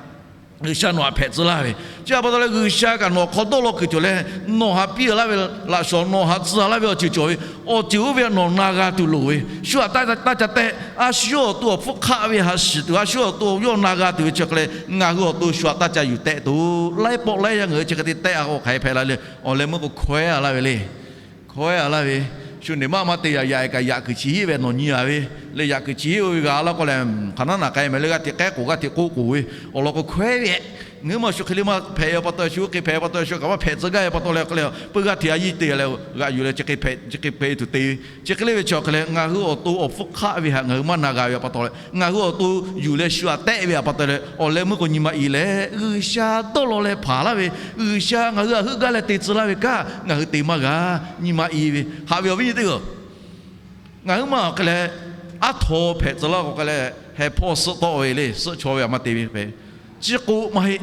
G'uiˬsha nawˬ aꞈ hpehꞈ tcuh laˇ ve. Chi a pa taw leh G'uiˬsha kaꞈ nawˬ hk'aw dawˇ law kuiˬ cawˬ leh, nawˬ haꞈ piˇ a laˇ ve laꞈ shawˍ, nawˬ haꞈ tcuh a laˇ ve awˬ ceuˬ cawˬ ve, awˬ ceuˬ oˇ ve nawˬ na g'a tuˬ loˍ ve, shu aꞈ taˇ ca tehˆ. A shu yawˇ awˬ to awˬ hpfuhˇ hk'aˆ ve haꞈ shiˍ tuˬ, a shu yawˇ awˬ to yawˇ na g'a tuˬ ve chi hk'e leh ngaˬ hui awˬ to shu aꞈ taˇ ca yuˬ tehˆ tuˬ, laiˉ pawˆ laiˉ yaˇ ngaˬ hui chi hk'e te tehˆ a k'o hk'aˬ hk'e hpehꞈ la le. Awˬ leh meuˇ k'o hkawehˉ a laˇ ve le. Hkawehˉ a laˇ ve, shu neˬ maˇ maˇ te yaꞈ yaꞈ kaꞈ yaꞈ kuiˬ chi hiˆ ve nawˬ nyi a ve, leh yaꞈ kuiˬ chi hiˆ oˇ ve g'a laˇ k'oˆ leh, hk'aˬ naˉ naꞈ k'ai mehˍ le g'a teꞈ k'ehˉ k'oˍ g'a teꞈ k'oˆ k'oˍ ve, awˬ lawn k'o hkawehˉ ve, ngaˬ hui ma shu hk'e le maˇ hpehꞈ ve pa taw, shu hk'e hpehꞈ ve pa taw, shu kaꞈ maˇ hpehꞈ tcuh gaˇ ve pa taw leh, hk'e le peuˇ g'aˇ hteꞈ a yiˇ te leh g'aꞈ yuˬ leh chi hk'e hpehꞈ tuˬ te ve, chi hk'e le ve chi awˬ hk'e leh ngaˬ hui awˬ to awˬ hpfuhˇ hk'aˆ ve haꞈ ngaˬ hui maˇ na g'a ve pa taw leh, ngaˬ hui awˬ to yuˬ leh shu aꞈ tehˆ ve pa taw leh, awˬ leh meuˇ k'o nyi ma i leh G'uiˬsha dawˇ law leh hpanˍ laˇ ve, G'uiˬsha ngaˬ hui aꞈ heuˆ gaˇ leh te tcuh laˇ ve kanˉ ngaˬ hui te maˇ g'a, nyi ma i ve. Haꞈ ve awˬ viˉ nyi teˇ hpaˍ-oˬ, ngaˬ hui ma awˬ hk'e leh aˉ htaw hpehꞈ tcuh laˇ k'o hk'e leh, heh hpawˇ suhˆ tawˆ ve le, suhˆ chaw ve aꞈ maˇ te ve hpehꞈ. Ciˇ k'oˆ maˇ heˆ.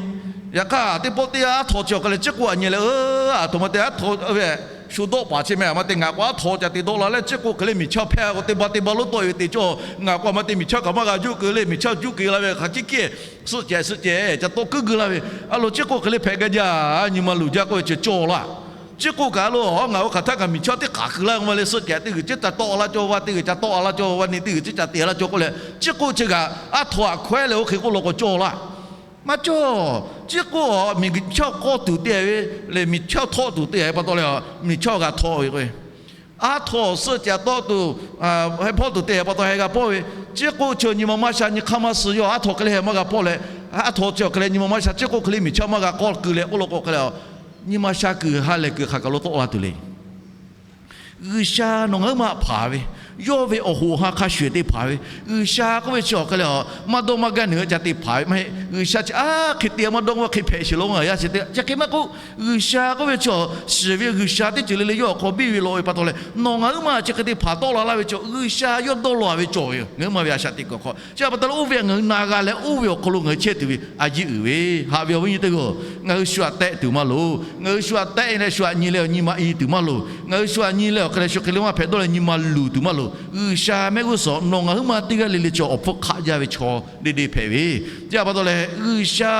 Yaꞈ hk'aˇ teˇ pawˆ teˇ yanˇ aˉ htaw chi awˬ hk'e leh ciˇ k'oˆ aꞈ nyi leh, aˬ htoꞈ ma te aˉ htaw ve shu dawˆ paˍ chi meh aꞈ ma te ngaˬ k'o aˉ htaw ca te dawˆ la leh, ciˇ k'oˆ hk'e le miˬ chaˇ hpehˇ k'o teˇ ba teˇ ba lonˉ tawˆ e ve te cawˇ. Ngaˬ k'o aꞈ ma te miˬ chaˇ kaꞈ maˇ g'a juˇ keu le, miˬ chaˇ juˇ keu la ve hk'aˬ ciˇ hkiˇ suhˆ cehˬ suhˆ cehˬ ca tawˆ kuiˉ geu laˇ ve. A lo ciˇ k'oˆ hk'e le hpehꞈ gaˇ jaˇ, nyi ma luˬ jaˇ k'oˆ ve chi cawˇ laˇ. Ciˇ k'oˆ kaꞈ a lo ngaˬ k'o hk'aˬ htaˇ kaꞈ miˬ chaˇ teˇ hk'aˬ keu laˇ k'o ma le, suhˆ cehˬ teˇ g'uiˬ ciˉ ca tawˆ laˇ cawˇ, va teˇ g'uiˬ ca tawˆ a laˇ cawˇ, va ni teˇ g'uiˬ ciˉ ca te laˇ cawˇ k'oˆ leh, ciˇ k'oˆ chi kaꞈ aˉ htaw aꞈ hkawehˉ leh oˇ hk'e k'oˆ law k'o cawˇ laˇ. Maˇ cawˇ. Ciˇ k'oˆ miˬ chaˇ k'awˇ tuˬ te ve le, miˬ chaˇ htawˆ tuˬ te pa taw leh, miˬ chaˇ g'a htawˆ ve k'o, aˉ htaw suhˆ cehˬ tawˆ tuˬ, heh hpawˇ tuˬ te pa taw heh g'a pawˆ ve. Ciˇ k'oˆ chi nyi ma maˇ sha, nyi hk'aˇ maˇ suh, yawˇ aˉ htaw hk'e le heh maˇ g'a pawˆ leh, aˉ htaw chi awˬ hk'e leh nyi ma maˇ sha, ciˇ k'oˆ hk'e le miˬ chaˇ maˇ g'a k'awˇ keu leh k'oˆ law k'o hk'e leh, nyi ma sha kuiˬ ha lehˬ kuiˬ hk'aˬ kaꞈ lo tawˆ la tuˬ le. G'uiˬsha nawˬ ngaˬ hui ma hpanˍ ve, yawˇ ve awˬ hoꞈ ha hk'a shuˍ eˬ te hpanˍ ve. G'uiˬsha k'oˆ ve chi awˬ hk'e leh a, maˇ dawˇ maˇ gaˇ neˬ g'a ca te hpanˍ ve maˇ heˆ. G'uiˬsha chi a hk'e te maˇ dawˇ maˇ hk'e hpehꞈ sheˍ lo ngaˬ yaˇ chi teˇ g'aˇ chi hk'e maˇ k'oˆ, G'uiˬsha k'oˆ ve chi awˬ shiˍ ve G'uiˬsha teˇ ceuˬ le le yawˇ awˬ hk'aw biˇ ve lawꞈ ve pa taw leh, nawˬ ngaˬ huiˉ ma chi hk'e te hpanˍ tawˆ la laˇ ve chi G'uiˬsha yawˇ dawˇ law ve cawˬ ve yoˬ. Ngaˬ huiˉ ma ve a shaꞈ teꞈ kuiˬ awˬ hk'aw chi pa taw leh oˇ ve ngaˬ hui na g'a leh oˇ ve awˬ hk'aw lo ngaˬ hui chehˇ tuˬ ve a yiˇ uiˍ ve. Haꞈ ve awˬ viˉ nyi teˇ g'aˇ-oˬ, ngaˬ hui shu aꞈ tehˆ tuˬ maˇ loˍ. Ngaˬ hui shu aꞈ tehˆ leh shu aꞈ nyi leh awˬ nyi ma i tuˬ maˇ loˍ. Ngaˬ hui shu aꞈ nyi leh awˬ hk'e leh shu hk'e le maˇ hpehꞈ dawˇ leh nyi ma luˬ tuˬ maˇ loˍ. G'uiˬsha mehˆ g'uˇ suhˍ nawˬ ngaˬ huiˉ ma teˇ g'aˇ le le chi awˬ hpfuhˇ hk'aˆ jaˇ ve chaw deˇ deˇ hpehꞈ ve. Chi pa taw leh G'uiˬsha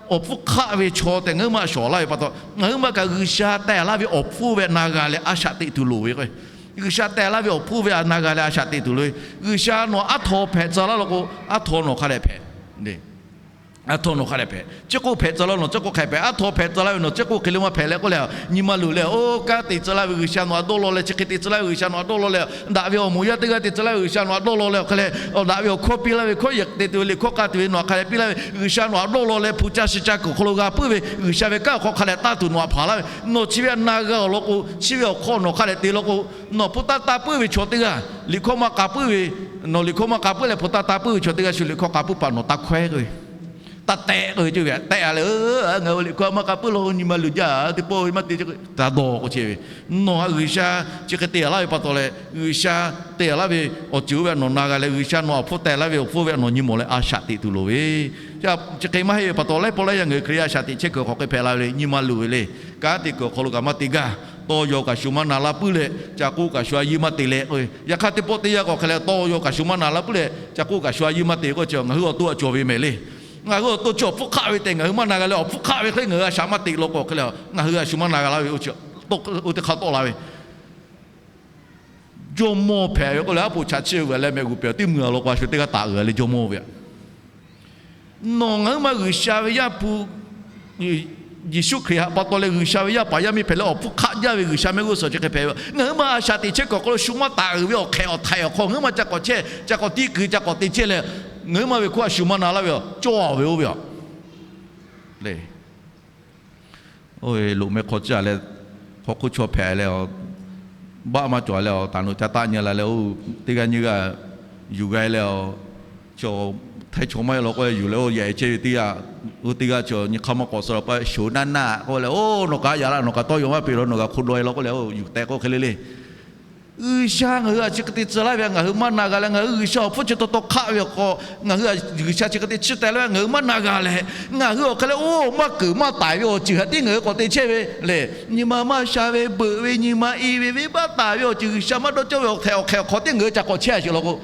awˬ hpfuhˇ hk'aˆ ve chaw tehꞈ ngaˬ huiˉ ma shawˍ laˇ ve pa taw, ngaˬ huiˉ ma kaꞈ G'uiˬsha tehꞈ laˇ ve awˬ hpfuhˇ ve na g'a leh a shaꞈ teꞈ tuˬ loˍ ve k'o, G'uiˬsha tehꞈ laˇ ve awˬ hpfuhˇ ve na g'a leh a shaꞈ teꞈ tuˬ loˍ ve. G'uiˬsha nawˬ aˉ htaw hpehꞈ tcuh laˇ law k'o, aˉ htaw nawˬ hk'a dehꞈ hpehꞈ aˉ htaw nawˬ hk'a dehꞈ hpehꞈ. Chi k'oˆ hpehꞈ tcuh laˇ nawˬ chi k'oˆ hk'a hpehꞈ. Aˉ htaw hpehꞈ tcuh laˇ ve nawˬ chi k'oˆ hk'e le maˇ hpehꞈ leh k'oˆ leh, nyi ma luˬ leh oˇ kanˉ te tcuh laˇ ve G'uiˬsha nawˬ aꞈ dawˇ law leh chi hk'e te tcuh laˇ ve G'uiˬsha nawˬ aꞈ dawˇ law leh, daꞈ ve awˬ moˍ yaˇ teˇ g'aˇ te tcuh laˇ ve G'uiˬsha nawˬ aꞈ dawˇ law leh awˬ hk'e leh, daꞈ ve awˬ hkawˇ piˇ laˇ ve hkawˇ yehˬ te tuˬ ve liꞈ hkawˇ k'a tuˬ ve nawˬ aꞈ hk'a dehꞈ piˇ laˇ ve G'uiˬsha nawˬ aꞈ dawˇ law leh hpu ca shi ca kuiˬ awˬ hk'aw lo g'a puiˉ ve G'uiˬsha ve kanˉ awˬ hk'aw hk'a dehꞈ taˇ tuˬ nawˬ aꞈ hpanˍ laˇ ve. Nawˬ chi ve a na g'a awˬ lawn k'o, chi ve awˬ hk'aw nawˬ hk'a dehꞈ te law k'o, nawˬ hpu taˇ taˇ puiˉ ve chaw teˇ g'aˇ liꞈ hkawˇ maˇ k'a puiˉ ve, nawˬ liꞈ hkawˇ maˇ k'a puiˉ leh hpu taˇ taˇ puiˉ ve chaw teˇ g'aˇ shu liꞈ hkawˇ k'a puiˉ paˍ nawˬ taˇ hkawehˉ k'oˆ ve, taˇ tehˆ k'oˆ ve ceh ve tehˆ a leh, ngaˬ hui liꞈ hkawˇ maˇ k'a puiˉ law nyi ma luˬ jaˇ teˇ pawˆ ve maˇ te k'o taˇ dawˇ k'o chehˇ ve. Nawˬ a G'uiˬsha chi hk'e te laˇ ve pa taw leh, G'uiˬsha te laˇ ve awˬ ceuˬ oˇ ve nawˬ na g'a leh G'uiˬsha nawˬ awˬ hpfuhˇ tehꞈ laˇ ve awˬ hpfuhˇ ve nawˬ nyi mawˬ leh a shaꞈ teꞈ tuˬ loˍ ve. Chi hk'e maˇ heˆ ve pa taw leh pawˆ leh yaˇ ngaˬ hui Hkriꞈ yaˇ a shaꞈ teꞈ chehˇ kuiˬ hk'aw hk'e hpehꞈ la ve le. Nyi ma luˬ ve le. Kanˉ te kuiˬ awˬ hk'aw lo kaꞈ maˇ te gaˇ. Tawˇ yaw kaꞈ shu maˇ na laˇ puiˉ leh ca k'oˆ kaꞈ shu a yiˇ maˇ te leh k'o, yaꞈ hk'aˇ teˇ pawˆ teˇ yanˇ k'o hk'e leh tawˇ yaw kaꞈ shu maˇ na laˇ puiˉ leh ca k'oˆ kaꞈ shu a yiˇ maˇ te k'o chi ngaˬ hui awˬ to a cawˬ ve mehˍ le. Ngaˬ hui awˬ to chi awˬ hpfuhˇ hk'aˆ ve tehꞈ ngaˬ hui maˇ na g'a leh awˬ hpfuhˇ hk'aˆ ve hk'e ngaˬ hui a shaꞈ maˇ teꞈ law k'o hk'e leh ngaˬ hui a shu maˇ na g'a laˇ ve oˇ chi, oˇ teˇ hk'a tawˆ la ve jawˇmawˇ hpehꞈ ve k'oˆ leh, aˉ poꞈ chaꞈ chiˇ uiˍ leh mehˆ g'uˬ pehˬ teˇ mvuhˇ a law k'o a shu teˇ g'aˇ taˍ uiˍ leh jawˇmawˇ ve aꞈ. Nawˬ ngaˬ huiˉ ma G'uiˬsha ve Yaˇ hpu Yeˍsuˆ Hkriꞈ htaꞈ pa taw leh G'uiˬsha ve yaˇ paˍ yaˇ miˇ hpehꞈ leh awˬ hpfuhˇ hk'aˆ jaˇ ve G'uiˬsha mehˆ g'uˇ suhˍ chi hk'e hpehꞈ ve. Ngaˬ huiˉ ma a shaꞈ teꞈ chehˇ kuiˬ awˬ hk'aw lo shu maˇ taˍ uiˍ ve awˬ hk'ehꞈ awˬ htaiˍ awˬ hk'aw ngaˬ huiˉ ma ca k'awꞈ chehˇ, ca k'awꞈ tiˇ kuiˬ ca k'awꞈ te chehˇ leh, ngaˬ huiˉ ma ve hk'oˆ a shu maˇ na laˇ ve cawˇ a ve oˇ ve aꞈ. Oˇ ve loꞈ meh hk'aw ciˇ a leh, hk'aw hk'oˆ chaw hpehꞈ leh, baˆ maˇ cawˬ leh, taˍ noꞈ ca taˆ nyi la leh, oˇ teˇ g'aˇ nyiˇ g'aˇ yuˬ g'a leh, chaw htaiˇ chaw maˇ heˆ law k'oˆ yuˬ leh oˇ yaꞈ e chehˇ ve teˇ g'aˇ, oˇ teˇ g'aˇ chaw nyi hk'aˇ maˇ k'awꞈ suh la pa shoˍ naˇ naˆ k'oˆ leh, oˇ nawˬ kaꞈ yaꞈ la, nawˬ kaꞈ tawˇ yaw maˇ peꞈ law, nawˬ kaꞈ hk'o daweh law k'oˆ leh oˇ yuˬ tehꞈ k'oˆ hk'e le le. G'uiˬsha ngaˬ hui a chi hk'e te tcuh laˇ ve ngaˬ hui maˇ na g'a leh ngaˬ hui G'uiˬsha awˬ hpfuhˇ chi taw taw hk'aˆ ve awˬ hk'aw, ngaˬ hui G'uiˬsha chi hk'e te chiˇ teh laˇ ve ngaˬ hui maˇ na g'a leh, ngaˬ hui awˬ hk'e leh oˇ maˇ keunˍ maˇ taiˍ ve awˬ ceuˬ htaꞈ tiˉ ngaˬ hui k'awꞈ te chehˇ ve le. Nyi ma maˇ sha ve, beuꞈ ve, nyi ma i ve, venˇbaˆ taˍ ve awˬ ceuˬ, G'uiˬsha maˇ dawˇ cawˇ ve awˬ hk'ehꞈ awˬ hk'aw tiˉ ngaˬ hui ca k'awꞈ chehˇ a sheˍ law k'o,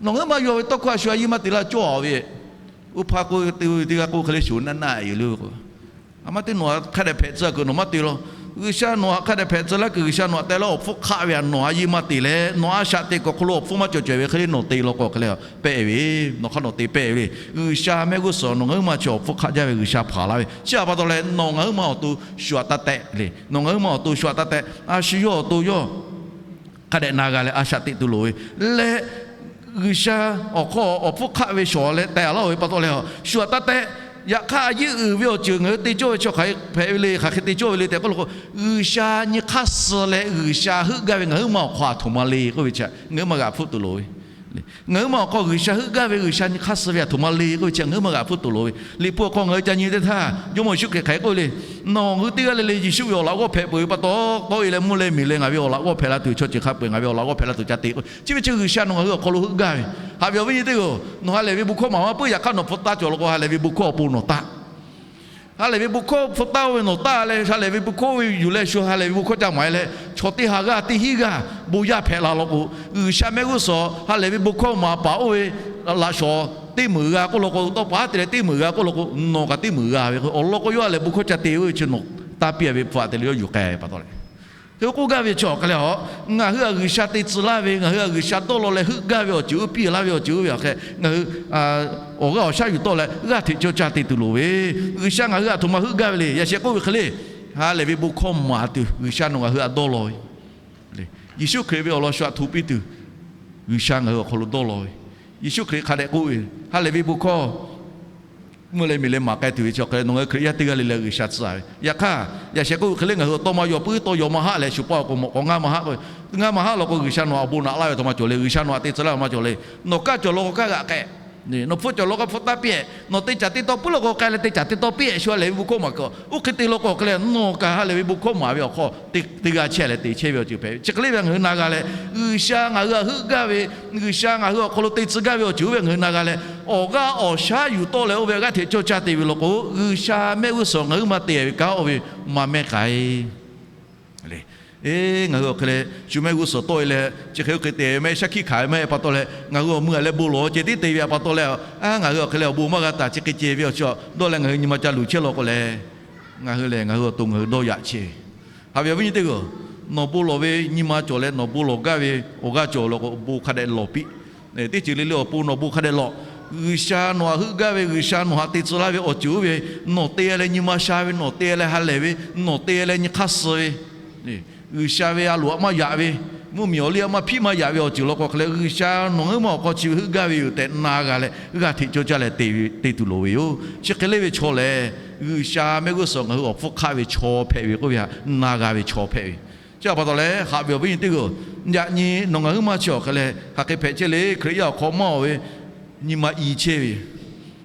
nawˬ ngaˬ huiˉ ma yaw ve tawˇ hkawˇ a shu a yiˇ maˇ te laˇ cawˇ a ve. Oˇ hpaˇ k'oˆ ve teˇ g'aˇ k'oˆ hk'e le shoˍ naˇ naˆ yuˬ le k'o, a maˇ teˇ nawˬ hk'a dehꞈ hpehꞈ tcuh kuiˬ nawˬ maˇ te law. G'uiˬsha nawˬ htaꞈ hk'a dehꞈ hpehꞈ tcuh laˇ kuiˬ G'uiˬsha nawˬ htaꞈ teh laˇ awˬ hpfuhˇ hk'aˆ ve htaꞈ nawˬ a yiˇ maˇ te leh nawˬ a shaꞈ teꞈ kuiˬ awˬ hk'aw lo awˬ hpfuhˇ maˇ cawˬ cawehˬ ve hk'e le nawˬ te law k'o hk'e le, pehˆ ve, nawˬ hk'aˇ nawˬ te pehˆ ve le. G'uiˬsha mehˆ g'uˇ suhˍ nawˬ ngaˬ huiˉ ma chi awˬ hpfuhˇ hk'aˆ jaˇ ve G'uiˬsha hpanˍ laˇ ve chi a pa taw leh nawˬ ngaˬ huiˉ ma awˬ to shu aꞈ taˇ tehˆ le. Nawˬ ngaˬ huiˉ ma awˬ to shu aꞈ taˇ tehˆ. A shu yawˇ awˬ to yawˇ hk'a dehꞈ na g'a leh a shaꞈ teꞈ tuˬ loˍ ve leh, G'uiˬsha awˬ hk'aw awˬ hpfuhˇ hk'aˆ ve shawˍ leh tehꞈ laˇ-oˬ ve pa taw leh, shu aꞈ taˇ tehˆ. Yaꞈ hk'aˇ a yiˇ uiˍ ve awˬ ceuˬ ngaˬ hui te cawˇ ve chi hk'aˬ hk'e hpehꞈ ve le, hk'aˬ hk'e te cawˇ ve le tehꞈ k'oˆ law k'o, G'uiˬsha nyi hk'aˇ suh leh G'uiˬsha heuˆ gaˇ ve ngaˬ huiˉ ma awˬ hk'aw aˬ htoꞈ ma le k'oˆ ve chi ngaˬ huiˉ ma g'aꞈ hpfuhˆ tuˬ loˍ ve. Ngaˬ huiˉ ma awˬ hk'aw G'uiˬsha heuˆ gaˇ ve G'uiˬsha nyi hk'aˇ suh ve aˬ htoꞈ ma le k'oˆ ve chi ngaˬ huiˉ ma g'aꞈ hpfuhˆ tuˬ loˍ ve. Liꞈ hpu awˬ hk'aw ngaˬ hui ca nyi teˇ htaˇ, Jawˇmawˇ Yeˍsuˆ Hkriꞈ hk'aˬ hk'e k'oˆ le, nawˬ hui teˇ g'aˇ le le Yeˍsuˆ ve awˬ laꞈ g'awˇ hpehꞈ peuˬ ve pa taw, tawˆ e leh mvuhˇ leh miˬ leh ngaˬ ve awˬ laꞈ g'awˇ hpehꞈ la tuˬ, chaw ceuˬ hk'a peu-eˬ ngaˬ ve awˬ laꞈ g'awˇ hpehꞈ la tuˬ ca te k'o, chi ve chi G'uiˬsha nawˬ ngaˬ hui awˬ hk'aw lo heuˆ gaˇ ve. Haꞈ ve awˬ viˉ nyi teˇ g'aˇ-oˬ, nawˬ ha lehˬ ve bon hkawˇ maˍ maˇ puiˉ, yaꞈ hk'aˇ nawˬ hpu taˇ cawˬ law k'o ha lehˬ ve bon hkawˇ awˬ pon nawˬ taˆ. Ha lehˬ ve bon hkawˇ hpu taˇ oˇ ve nawˬ taˆ leh ha lehˬ ve bon hkawˇ oˇ ve yuˬ leh shu ha lehˬ ve bon hkawˇ ca maˍ e leh, chaw teˇ ha g'aˇ teˇ hinˉ g'aˇ bon yaˇ hpehꞈ la law k'o, G'uiˬsha mehˆ g'uˇ suhˍ ha lehˬ ve bon hkawˇ maˍ paˍ oˇ ve laꞈ shawˍ teˇ meunˍ g'a k'oˆ law k'o, tawˇ pa haˉ te leh teˇ meunˍ g'a k'oˆ law k'o, nawˬ kaꞈ teˇ meunˍ g'a ve k'o, awˬ lawn k'o yawˇ ha lehˬ bon hkawˇ ca te oˇ ve chi nawˬ taˇ piˇ a ve hpu aꞈ te leh yawˇ yuˬ k'ai ve pa taw leh, hk'e k'oˆ gaˇ ve chi awˬ hk'e leh a, ngaˬ hui a G'uiˬsha te tcuh laˇ ve, ngaˬ hui a G'uiˬsha dawˇ law leh heuˆ gaˇ ve awˬ ceuˬ oˇ, piˇ laˇ ve awˬ ceuˬ oˇ ve awˬ hk'e ngaˬ hui awˬ g'aˇ awˬ shaˉ yuˬ tawˆ leh g'aˇ hteꞈ cawˇ caˇ te tuˬ loˍ ve. G'uiˬsha ngaˬ hui aˬ htoꞈ ma heuˆ gaˇ ve le. Yaꞈ sheh k'oˆ ve hk'e le, ha lehˬ ve bon hkawˇ maˍ tuˬ G'uiˬsha nawˬ ngaˬ hui htaꞈ dawˇ law ve. Yeˍsuˆ Hkriꞈ ve awˬ lawn shu aꞈ hto piˇ tuˬ G'uiˬsha ngaˬ hui awˬ hk'aw lo dawˇ law ve. Yeˍsuˆ Hkriꞈ hk'a dehꞈ k'oˆ ve, ha lehˬ ve bon hkawˇ meuˇ leh miˬ leh maˍ k'ai tuˬ ve chi awˬ hk'e leh, nawˬ ngaˬ hui Hkriꞈ yaˇ teˇ g'aˇ le leh G'uiˬsha tcuh ve. Yaꞈ hk'aˇ, yaꞈ sheh k'oˆ ve hk'e le, ngaˬ hui awˬ tawˇ ma yaw puiˉ tawˇ yaw maˇ haˆ leh shuˍ pa awˬ k'o mawꞈ k'aw ngaˇ maˇ haˆ k'o, ngaˇ maˇ haˆ law k'o G'uiˬsha nawˬ awˬ bon naꞈ laˇ ve tawˇ maˇ cawˬ le. G'uiˬsha nawˬ htaꞈ te tcuh laˇ ve maˇ cawˬ le. Nawˬ kaˇ cawˬ law k'o kaˇ g'aꞈ k'ehꞈ, nawˬ hpfuhˇ cawˬ law k'o hpfuhˇ taˇ piˇ-ehˍ, nawˬ te caˍ te taw puiˉ law k'o k'ai leh te caˍ te taw piˇ-ehˍ, shu ha lehˬ ve bon hkawˇ maˍ k'o, oˇ hk'e te law k'o hk'e leh nawˬ kaꞈ ha lehˬ ve bon hkawˇ maˍ ve awˬ hk'aw teˇ g'aˇ chehˇ leh te chehˇ ve awˬ ceuˬ hpehꞈ ve. Chi hk'e le ve ngaˬ hui na g'a leh, G'uiˬsha ngaˬ hui htaꞈ heuˆ gaˇ ve, G'uiˬsha ngaˬ hui awˬ hk'aw lo te tcuh gaˇ ve awˬ ceuˬ oˇ ve ngaˬ hui na g'a leh, awˬ g'aˇ awˬ shaˉ yuˬ tawˆ leh oˇ ve g'aˇ hteꞈ cawˇ caˇ te ve law k'o, G'uiˬsha mehˆ g'uˇ suhˍ ngaˬ hui maˇ te ve kanˉ oˇ ve maˇ mehˉ k'ai. Eˬ, ngaˬ hui awˬ hk'e leh shu mehˆ g'uˇ suhˍ tawˆ e leh chi hk'e oˇ hk'e te ve mehˆ shaˉ hkiˆ hkanˍ ve maˇ heˆ pa taw leh, ngaˬ hui awˬ meuˇ a leh bon lawˬ ceh tiˉ te ve pa taw leh, a, ngaˬ hui awˬ hk'e leh awˬ bon maˇ g'a taˍ, chi hk'e ceh ve awˬ chi dawˇ leh ngaˬ hui nyi ma ca luˬ chehˇ law k'o leh, ngaˬ hui lehˬ ngaˬ hui awˬ to ngaˬ hui dawˇ yaꞈ chehˇ ve. Haꞈ ve awˬ viˉ nyi teˇ hpaˍ-oˬ, nawˬ bon lawˬ ve nyi ma cawˬ leh nawˬ bon lawˬ gaˇ ve awˬ g'aˇ cawˬ law k'o, bon hk'a dehꞈ lawˬ piˇ. Teˇ ceuˬ le le awˬ pon nawˬ bon hk'a dehꞈ lawˬ. G'uiˬsha nawˬ htaꞈ heuˆ gaˇ ve, G'uiˬsha nawˬ htaꞈ te tcuh laˇ ve awˬ ceuˬ oˇ ve, nawˬ te leh nyi ma sha ve, nawˬ te leh ha lehˬ ve, nawˬ te leh nyi hk'aˇ suh ve, G'uiˬsha ve a loˍ htaꞈ maˇ yaꞈ ve, mvuhˇmiˬ awˬ liˇ htaꞈ maˇ hpiˆ maˇ yaꞈ ve awˬ ceuˬ law k'o hk'e leh, G'uiˬsha nawˬ ngaˬ hui ma awˬ hk'aw chi ve heuˆ gaˇ ve yoˬ tehꞈ na g'a leh, g'aˇ hteꞈ cawˇ caˇ leh te tuˬ loˍ ve yoˬ. Chi hk'e le ve chaw lehˬ, G'uiˬsha mehˆ g'uˇ suhˍ ngaˬ hui awˬ hpfuhˇ hk'aˆ ve chaw hpehꞈ ve k'oˆ ve htaꞈ na g'a ve chaw hpehꞈ ve. Chi pa taw leh haꞈ ve awˬ viˉ nyi teˇ hpaˍ-oˬ, yaꞈ nyi nawˬ ngaˬ hui ma chi awˬ hk'e leh hk'aˬ hk'e hpehꞈ chehˇ le. Hkriꞈ yaˇ awˬ hk'aw maˇ awˬ ve nyi ma i chehˇ ve yoˬ.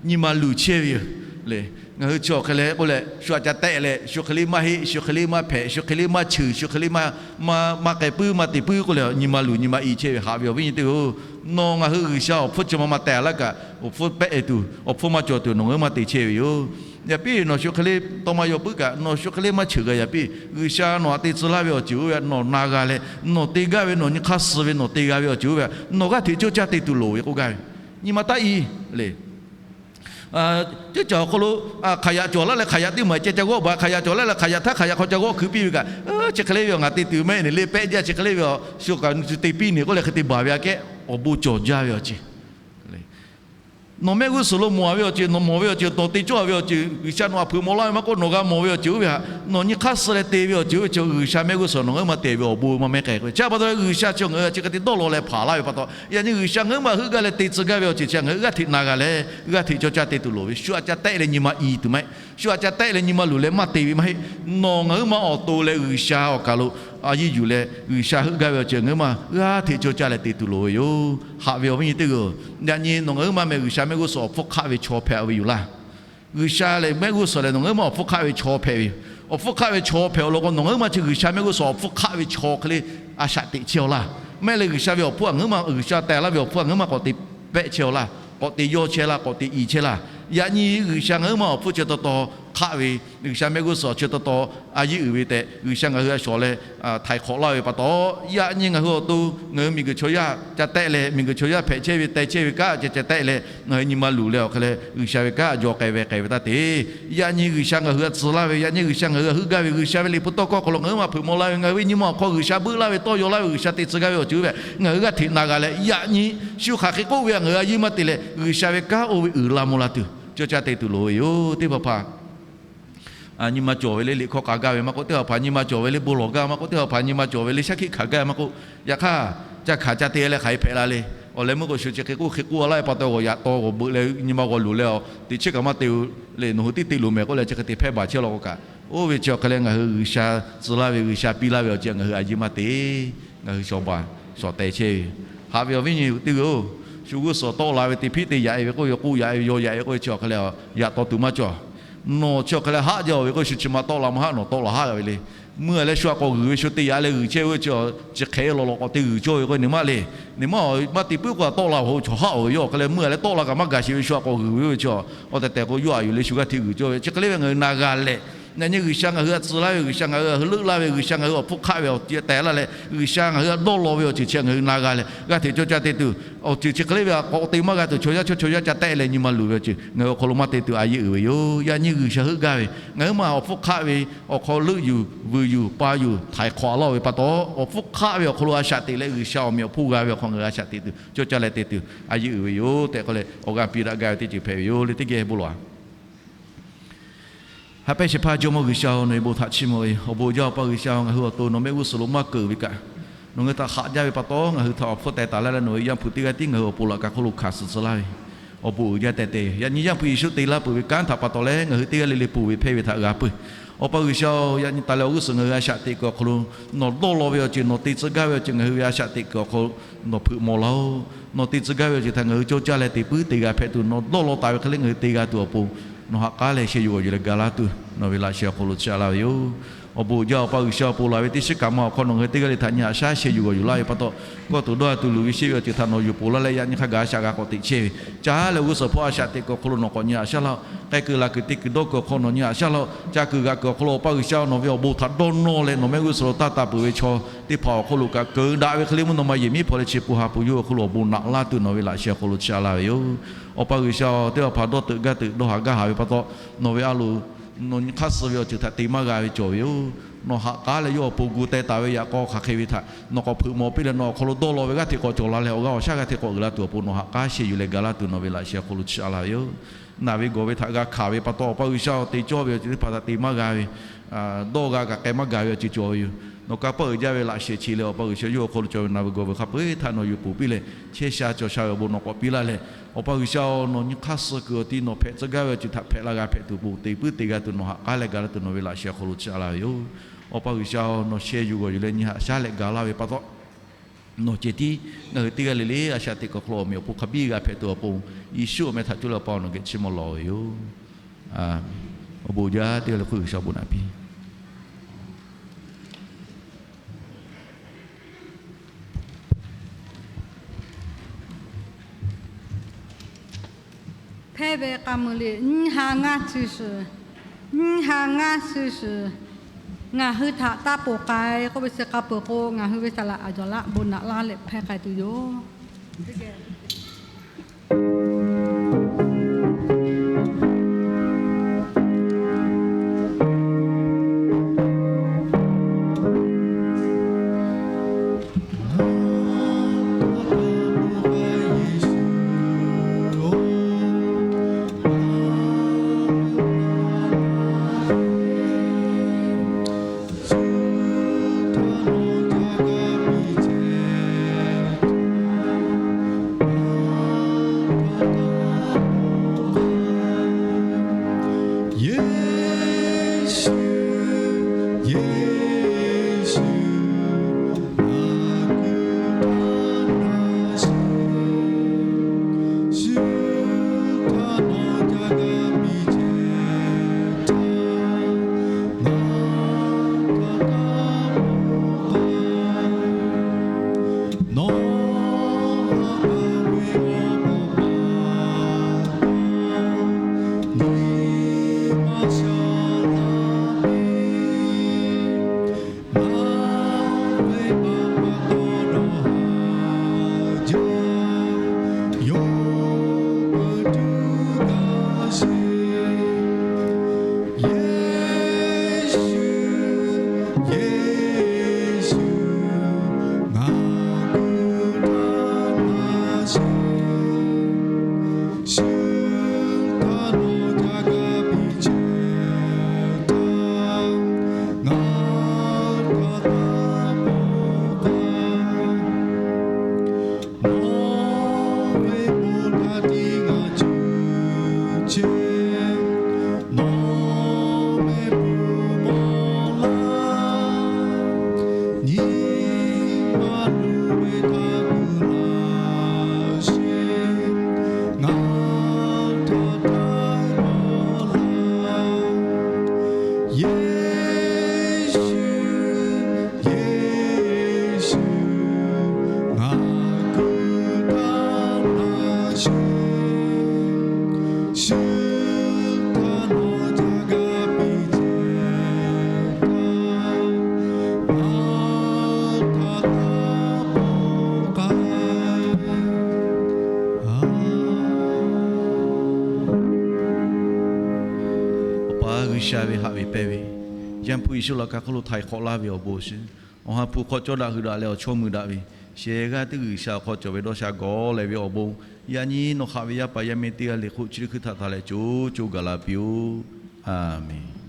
Nyi ma luˬ chehˇ ve yoˬ le. Ngaˬ hui chi awˬ hk'e leh k'oˆ leh shu aꞈ ca tehˆ leh, shu hk'e le maˇ heˆ, shu hk'e le maˇ hpehꞈ, shu hk'e le maˇ cheuˬ, shu hk'e le maˇ, maˇ k'ai puiˉ maˇ te puiˉ k'oˆ leh, nyi ma luˬ nyi ma i chehˇ ve. Haꞈ ve awˬ viˉ nyi teˇ hpaˍ-oˬ, nawˬ ngaˬ hui G'uiˬsha awˬ hpfuhˇ chi ma ma tehˬ laˇ kaꞈ, awˬ hpfuhˇ pehˆ e tuˬ, awˬ hpfuhˇ maˇ cawˬ tuˬ nawˬ ngaˬ hui maˇ te chehˇ ve yoˬ. Yaꞈ piˇ nawˬ shu hk'e le tawˇ maˇ yaw puiˉ kaꞈ, nawˬ shu hk'e le maˇ cheuˬ g'a. Yaꞈ piˇ G'uiˬsha nawˬ htaꞈ te tcuh laˇ ve awˬ ceuˬ oˇ ve htaꞈ nawˬ na g'a leh, nawˬ te gaˇ ve, nawˬ nyi hk'aˇ suh ve, nawˬ te g'a ve awˬ ceuˬ oˇ ve htaꞈ nawˬ g'aˇ hteꞈ cawˇ caˇ te tuˬ loˍ ve k'oˆ gaˇ ve. Nyi ma taˇ i le. Teˇ caˬ awˬ hk'aw lo hk'aˬ yaꞈ cawˬ laˇ leh hk'aˬ yaꞈ teˇ maˬ ceh ca g'awˆ baˬ, hk'aˬ yaꞈ cawˬ laˇ leh hk'aˬ yaꞈ htaˇ hk'aˬ yaꞈ hk'aw ca g'awˆ hkui piˇ ve kaꞈ, chi hk'e le ve ngaˬ te tuˬ mehˆ ne le pehˆ jaˇ, chi hk'e le ve shu kaꞈ te piˇ ne k'oˆ leh hk'e te baˬ ve aꞈ kehˉ awˬ bon cawˬ jaˇ ve awˬ ceuˬ. Nawˬ mehˆ g'uˇ suhˍ lo mawˬ ve awˬ ceuˬ, nawˬ mawˬ ve awˬ ceuˬ, nawˬ te cawˇ ve awˬ ceuˬ, G'uiˬsha nawˬ htaꞈ hpeuꞈ maw laˇ ve maˇ k'oˆ, nawˬ g'a mawˬ ve awˬ ceuˬ oˇ ve htaꞈ nawˬ nyi hk'aˇ suh leh te ve awˬ ceuˬ oˇ ve chi G'uiˬsha mehˆ g'uˇ suhˍ nawˬ ngaˬ hui maˇ te ve awˬ bon maˇ mehˉ k'ai. Chi pa taw G'uiˬsha chi ngaˬ hui chi hk'e te dawˇ law leh hpanˍ laˇ ve pa taw, yaꞈ nyi G'uiˬsha ngaˬ hui maˇ heuˆ gaˇ leh te tcuh gaˇ ve awˬ ceuˬ chi ngaˬ hui g'aˇ hteꞈ na g'a leh g'aˇ hteꞈ cawˇ caˇ te tuˬ loˍ ve. Shu aꞈ ca tehˆ leh nyi ma i tuˬ maˇ heˆ. Shu aꞈ ca tehˆ leh nyi ma luˬ leh maˇ te ve maˇ heˆ. Nawˬ ngaˬ hui maˇ awˬ to leh G'uiˬsha awˬ kaˬ lo a yiˇ yuˬ leh G'uiˬsha heuˆ gaˇ ve awˬ ceuˬ ngaˬ hui maˇ g'aˇ hteꞈ cawˇ caˇ leh te tuˬ loˍ ve yoˬ. Haꞈ ve awˬ viˉ nyi teˇ hpaˍ-oˬ, yaꞈ nyi nawˬ ngaˬ hui maˇ meh G'uiˬsha mehˆ g'uˇ suhˍ awˬ hpfuhˇ hk'aˆ ve chaw hpehꞈ ve yoˬ laˇ. G'uiˬsha lehˬ mehˆ g'uˇ suhˍ lehˬ nawˬ ngaˬ hui maˇ awˬ hpfuhˇ hk'aˆ ve chaw hpehꞈ ve yoˬ. Awˬ hpfuhˇ hk'aˆ ve chaw hpehꞈ awˬ lawn k'o, nawˬ ngaˬ hui maˇ chi G'uiˬsha mehˆ g'uˇ suhˍ awˬ hpfuhˇ hk'aˆ ve chaw hk'e le a shaꞈ teꞈ chehˇ-aw laˇ. Mehˆ leh G'uiˬsha ve awˬ hpfuhˇ ngaˬ hui maˇ, G'uiˬsha teh laˇ ve awˬ hpfuhˇ ngaˬ hui maˇ k'awꞈ te pehˆ chehˇ-aw laˇ, k'awꞈ te yawˇ chehˇ laˇ, k'awꞈ te i chehˇ laˇ. Yaꞈ nyi G'uiˬsha ngaˬ hui maˇ awˬ hpfuhˇ chi taw taw hk'aˆ ve, G'uiˬsha mehˆ g'uˇ suhˍ chi taw taw a yiˇ uiˍ ve tehꞈ G'uiˬsha ngaˬ hui a shawˍ leh htaiˍ hk'awꞈ laˇ ve pa taw, yaꞈ nyi ngaˬ hui awˬ to ngaˬ hui miˬguiˬ chaw yaˇ ca tehˆ leh, miˬguiˬ chaw yaˇ hpehꞈ chehˇ ve teh chehˇ ve kanˉ ca ca tehˆ leh, ngaˬ hui nyi ma luˬ leh awˬ hk'e leh G'uiˬsha ve kanˉ jaw k'ai ve k'ai ve taˇ te. Yaꞈ nyi G'uiˬsha ngaˬ hui htaꞈ tcuh laˇ ve, yaꞈ nyi G'uiˬsha ngaˬ hui htaꞈ heuˆ gaˇ ve, G'uiˬsha ve liꞈ hpu tawˇ hkawˇ hk'aw lo ngaˬ hui maˇ hpeuꞈ maw laˇ ve, ngaˬ hui ve nyi ma awˬ hk'aw G'uiˬsha beuˆ laˇ ve, tawˇ yaw laˇ ve, G'uiˬsha te tcuh gaˇ ve awˬ ceuˬ oˇ ve ngaˬ hui g'aˇ hteꞈ na g'a leh, yaꞈ nyi shu hk'aˬ hk'e k'oˆ ve ngaˬ hui a yiˇ maˇ te leh G'uiˬsha ve kanˉ oˇ ve uiˍ la mvuh la tuˬ cawˇ caˇ te tuˬ loˍ ve yoˬ. Teˇ hpaˍ hpaˍ nyi ma cawˬ ve le liꞈ hkawˇ k'a gaˇ ve maˇ k'oˆ, teˇ hpaˍ hpaˍ nyi ma cawˬ ve le bon lawˬ gaˇ maˇ k'oˆ, teˇ hpaˍ hpaˍ nyi ma cawˬ ve le shaˉ hkiˆ hkanˍ gaˇ maˇ k'oˆ, yaꞈ hk'aˇ ca hkanˍ ca te leh hk'aˬ hk'e hpehꞈ la le. Awˬ leh meuˇ k'o shu chi hk'e k'oˆ hk'e k'oˆ laˇ ve pa taw, g'awˬ yaꞈ taw g'awˬ beuꞈ leh nyi ma g'awˬ luˬ leh, teˇ chiˉ kaꞈ maˇ te le, nawˬ hui tiˉ te loˍ mehˍ k'oˆ leh chi hk'e te hpehˇ baˬ chehˇ law k'o kaꞈ, oˇ ve chi awˬ hk'e leh ngaˬ hui G'uiˬsha tcuh laˇ ve, G'uiˬsha piˇ laˇ ve awˬ ceuˬ ngaˬ hui a yiˇ maˇ te. Ngaˬ hui shawˍ baˬ shawˍ teh chehˇ ve. Haꞈ ve awˬ viˉ nyi teˇ hpaˍ-oˬ, shu g'uˇ suhˍ tawˆ la ve teˇ hpiˉ te yaꞈ e ve k'oˆ, yaw k'oˆ yaꞈ e ve, yaw yaꞈ e k'oˆ ve chi awˬ hk'e leh yaꞈ taw tuˬ maˇ cawˬ. Nawˬ chi awˬ hk'e leh haˆ jaˇ-oˬ ve k'oˆ, shu chi ma tawˆ la maˇ haˆ, nawˬ tawˆ la haˆ g'a ve le. Meuˇ a leh shu a k'awꞈ g'uiˬ ve, shu te yaꞈ leh g'uiˬ chehˇ ve chi, chi hk'e lawˬ lawˬ k'awꞈ te g'uiˬ cawˇ ve k'o, nawˬ maˇ le. Nawˬ maˇ maˇ te puiˉ k'o, a tawˆ la-oˬ ve chaw haˆ-oˬ ve, yawˇ awˬ hk'e leh meuˇ a leh tawˆ la kaꞈ maˇ gaˬ sheˍ ve shu a k'awꞈ g'uiˬ ve k'oˆ ve chi, awˬ tehˬ tehˬ k'o yawˇ a yuˬ le shu g'aˇ hteꞈ g'uiˬ cawˇ ve. Chi hk'e le ve ngaˬ hui na g'a leh, yaꞈ nyi G'uiˬsha ngaˬ hui htaꞈ tcuh laˇ ve, G'uiˬsha ngaˬ hui htaꞈ heuˆ laˇ ve, G'uiˬsha ngaˬ hui awˬ hpfuhˇ hk'aˆ ve awˬ ceuˬ tehˬ laˇ leh, G'uiˬsha ngaˬ hui htaꞈ dawˇ law ve awˬ ceuˬ chi ngaˬ hui na g'a leh g'aˇ hteꞈ cawˇ caˇ te tuˬ, awˬ ceuˬ chi hk'e le ve a k'awꞈ te maˇ g'a tuˬ, chaw yaˇ chaw chaw yaˇ ca tehˆ leh nyi ma luˬ ve awˬ ceuˬ ngaˬ hui awˬ hk'aw lo maˇ te tuˬ a yiˇ uiˍ ve yoˬ. Yaꞈ nyi G'uiˬsha heuˆ gaˇ ve, ngaˬ hui maˇ awˬ hpfuhˇ hk'aˆ ve awˬ hk'aw leuˆ yuˬ vuiˬ yuˬ pa yuˬ htaiˍ hk'awꞈ laˇ ve pa taw, awˬ hpfuhˇ hk'aˆ ve awˬ hk'aw lo a shaꞈ teꞈ leh G'uiˬsha awˬ meꞈ awˬ hponˇ g'a ve awˬ hk'aw ngaˬ hui a shaꞈ teꞈ tuˬ cawˇ caˇ leh te tuˬ a yiˇ uiˍ ve yoˬ tehꞈ k'oˆ leh, awˬ g'aˇ piˇ daꞈ gaˇ ve teˇ ceuˬ hpehꞈ ve yoˬ le. Teˇ geh bon lawˬ-a. Ha pehˇ shehˍ hpaˇ Jawˇmawˇ G'uiˬsha-oˬ, nawˬ ve bon htaꞈ chiˇ mvuh ve yoˬ. Awˬ bon uiˍ jaˇ, Awˬ pa G'uiˬsha-oˬ, ngaˬ hui awˬ to nawˬ mehˆ g'uˇ suhˍ lo maˇ keunˍ ve kaꞈ, nawˬ ngaˬ hui htaꞈ haꞈ jaˇ ve pa taw, ngaˬ hui htaꞈ awˬ hpfuhˇ teh taˍ laˇ leh, nawˬ ve Yaˇ hpu teˇ g'aˇ tiˉ ngaˬ hui awˬ pon laꞈ ka hk'oˆ lo hkanˍ suh tcuh laˇ ve yoˬ. Awˬ bon uiˍ jaˇ tehꞈ te. Yaꞈ nyi Yaˇ hpu Yeˍsuˆ te laˇ peuˬ ve kanˉ htaꞈ pa taw leh ngaˬ hui teˇ g'aˇ le le ponˬ ve hpehˇ ve htaꞈ g'a peuˬ. Awˬ pa G'uiˬsha-oˬ, yaꞈ nyi taˍ leh awˬ g'uˇ suhˍ ngaˬ hui a shaꞈ teꞈ kuiˬ awˬ hk'aw lo nawˬ dawˇ law ve awˬ ceuˬ, nawˬ te tcuh gaˇ ve awˬ ceuˬ ngaˬ hui ve a shaꞈ teꞈ kuiˬ awˬ hk'aw lo nawˬ hpeuꞈ maw laˇ-oˆ. Nawˬ te tcuh gaˇ ve awˬ ceuˬ htaꞈ ngaˬ hui cawˇ caˇ leh te puiˉ te g'a hpehꞈ tuˬ, nawˬ dawˇ law taˍ ve hk'e le ngaˬ hui te g'a tuˬ awˬ pon, nawˬ ha k'aˉ leh sheh yuˬ g'awˬ yuˬ leh ga laˇ tuˬ nawˬ ve laꞈ sheh awˬ hk'aw lo chiˇ a laˇ ve yoˬ. Awˬ bon uiˍ jaˇ, Awˬ pa G'uiˬsha, ponˬ laˬ ve teˇ shiˉ kaꞈ ma awˬ hk'aw nawˬ ngaˬ hui teˇ g'aˇ le htaꞈ nyi haꞈ shaˉ sheh yuˬ g'awˬ yuˬ laˇ ve pa taw, kawˇ tuˬ dawˇ a tuˬ luˬ ve sheˆ ve awˬ ceuˬ htaꞈ nawˬ yuˬ ponˬ laˇ leh yaꞈ nyi hk'a gaˬ a shaꞈ g'a k'awꞈ teꞈ chehˇ ve, caˇ leh awˬ g'uˇ suhˍ hpawˇ a shaꞈ teꞈ kuiˬ awˬ hk'aw lo nawˬ k'awꞈ nyi haꞈ shaˉ laˇ-oˆ. K'ai kuiˬ laˬ kuiˬ te kuiˬ dawˇ kuiˬ awˬ hk'aw nawˬ nyi haꞈ shaˉ laˇ-oˆ. Ca kuiˬ g'aꞈ kuiˬ awˬ hk'aw lo Awˬ pa G'uiˬsha, nawˬ ve awˬ bon htaꞈ dawˇ nawˇ leh nawˬ mehˆ g'uˇ suhˍ lo taˇ taˍ peuˬ ve chaw teˇ hpaˍ awˬ hk'aw lo kaꞈ keunˍ daꞈ ve hk'e le mvuhˇ naw ma yehˬ miˉ hpaw leh chi pu ha pu yawˇ awˬ hk'aw lo awˬ bon naꞈ laˇ tuˬ nawˬ ve laꞈ sheh awˬ hk'aw lo chiˇ a laˇ ve yoˬ. Awˬ pa G'uiˬsha-oˬ, teˇ hpaˍ hpaˍ dawˇ teuꞈ gaˇ teuꞈ dawˇ haˍ gaˇ haˍ ve pa taw, nawˬ ve a loˍ nawˬ nyi hk'aˇ suh ve awˬ ceuˬ htaꞈ te maˇ g'a ve cawˬ ve yoˬ. Nawˬ ha k'aˉ leh yawˇ awˬ pon gu teh taˍ ve yaꞈ k'aw hk'aˬ hk'e ve htaꞈ nawˬ k'awꞈ hpeuꞈ maw piˇ leh nawˬ awˬ hk'aw lo dawˇ law ve g'aˇ hteꞈ k'awꞈ cawˬ la leh awˬ g'aˇ awˬ shaˉ g'aˇ hteꞈ k'awꞈ uiˍ la tuˬ awˬ pon nawˬ ha k'aˉ sheh yuˬ leh ga laˇ tuˬ nawˬ ve laꞈ sheh awˬ hk'aw lo chiˇ a laˇ ve yoˬ. Naˬ ve gawˬ ve htaꞈ g'a hkanˍ ve pa taw, Awˬ pa G'uiˬsha-oˬ, te cawˇ ve awˬ ceuˬ teˇ hpaˍ htaꞈ te maˇ g'a ve, dawˇ g'a kaꞈ k'ai maˇ gaˬ ve awˬ ceuˬ cawˬ ve yoˬ. Nawˬ kanˇ paˆ uiˍ jaˇ ve laꞈ shehˍ chi leh Awˬ pa G'uiˬsha yawˇ awˬ hk'aw lo cawˬ ve naˬ ve gawˬ ve hk'a peu-eˬ htaꞈ nawˬ yuˬ ponˬ piˇ leh chehˇ sha cawˬ sha ve awˬ bon nawˬ k'awꞈ piˇ laˇ leh, Awˬ pa G'uiˬsha-oˬ, nawˬ nyi hk'aˇ suh kuiˬ awˬ ti nawˬ hpehꞈ tcuh gaˇ ve awˬ ceuˬ htaꞈ hpehꞈ la g'a hpehꞈ tuˬ awˬ pon te puiˉ te g'a tuˬ nawˬ ha k'aˉ leh ga laˇ tuˬ nawˬ ve laꞈ sheh awˬ hk'aw lo chiˇ a laˇ ve yoˬ. Awˬ pa G'uiˬsha-oˬ, nawˬ sheh yuˬ g'awˬ yuˬ leh nyi haꞈ shaˉ leh ga laˇ ve pa taw, nawˬ ceh tiˉ ngaˬ hui teˇ g'aˇ le le a shaꞈ teꞈ kuiˬ awˬ hk'aw lo awˬ meꞈ awˬ hponˇ hk'a biˇ g'a hpehꞈ tuˬ awˬ pon, Yeˍsuˆ awˬ meh htaꞈ coˇ leh Awˬ pa nawˬ geh chiˇ mvuh lawˬ ve yoˬ. Awˬ bon jaˇ, teˇ g'aˇ le hk'oˆ G'uiˬsha awˬ bon naꞈ piˇ. Hpehˇ ve k'a meuˬ liꞈ nyiˇ ha ngaˇ chi suhˍ, nyiˇ ha ngaˇ chi suhˍ, ngaˬ hui htaꞈ taˇ ponˬ k'ai k'oˆ ve chi k'a peuˬ k'o, ngaˬ hui ve saˍ laꞈ aˬ jawˬ laˆ bon naꞈ laˇ leh hpehˇ k'ai tuˬ yoˬ. Awˬ pa G'uiˬsha ve haꞈ ve pehˇ ve, Yaˇ hpu Yeˍsuˆ laꞈ ka hk'oˆ lo htaiˍ hk'awꞈ laˇ ve awˬ bon shiˍ, Awˬ ha hpu hk'aw cawˇ daꞈ hui daꞈ leh awˬ chawˇ mui daꞈ ve, shehˍ g'aˇ teˇ G'uiˬsha awˬ hk'aw cawˬ ve dawˇ sha gawˬ leh ve awˬ bon, yaꞈ nyi nawˬ haꞈ ve yaˇ paˍ yaˇ miˇ teˇ g'aˇ le hk'oˆ chi teˇ hkui htaꞈ htaꞈ leh co co gaˬ la piˇ-oˆ. A menˍ.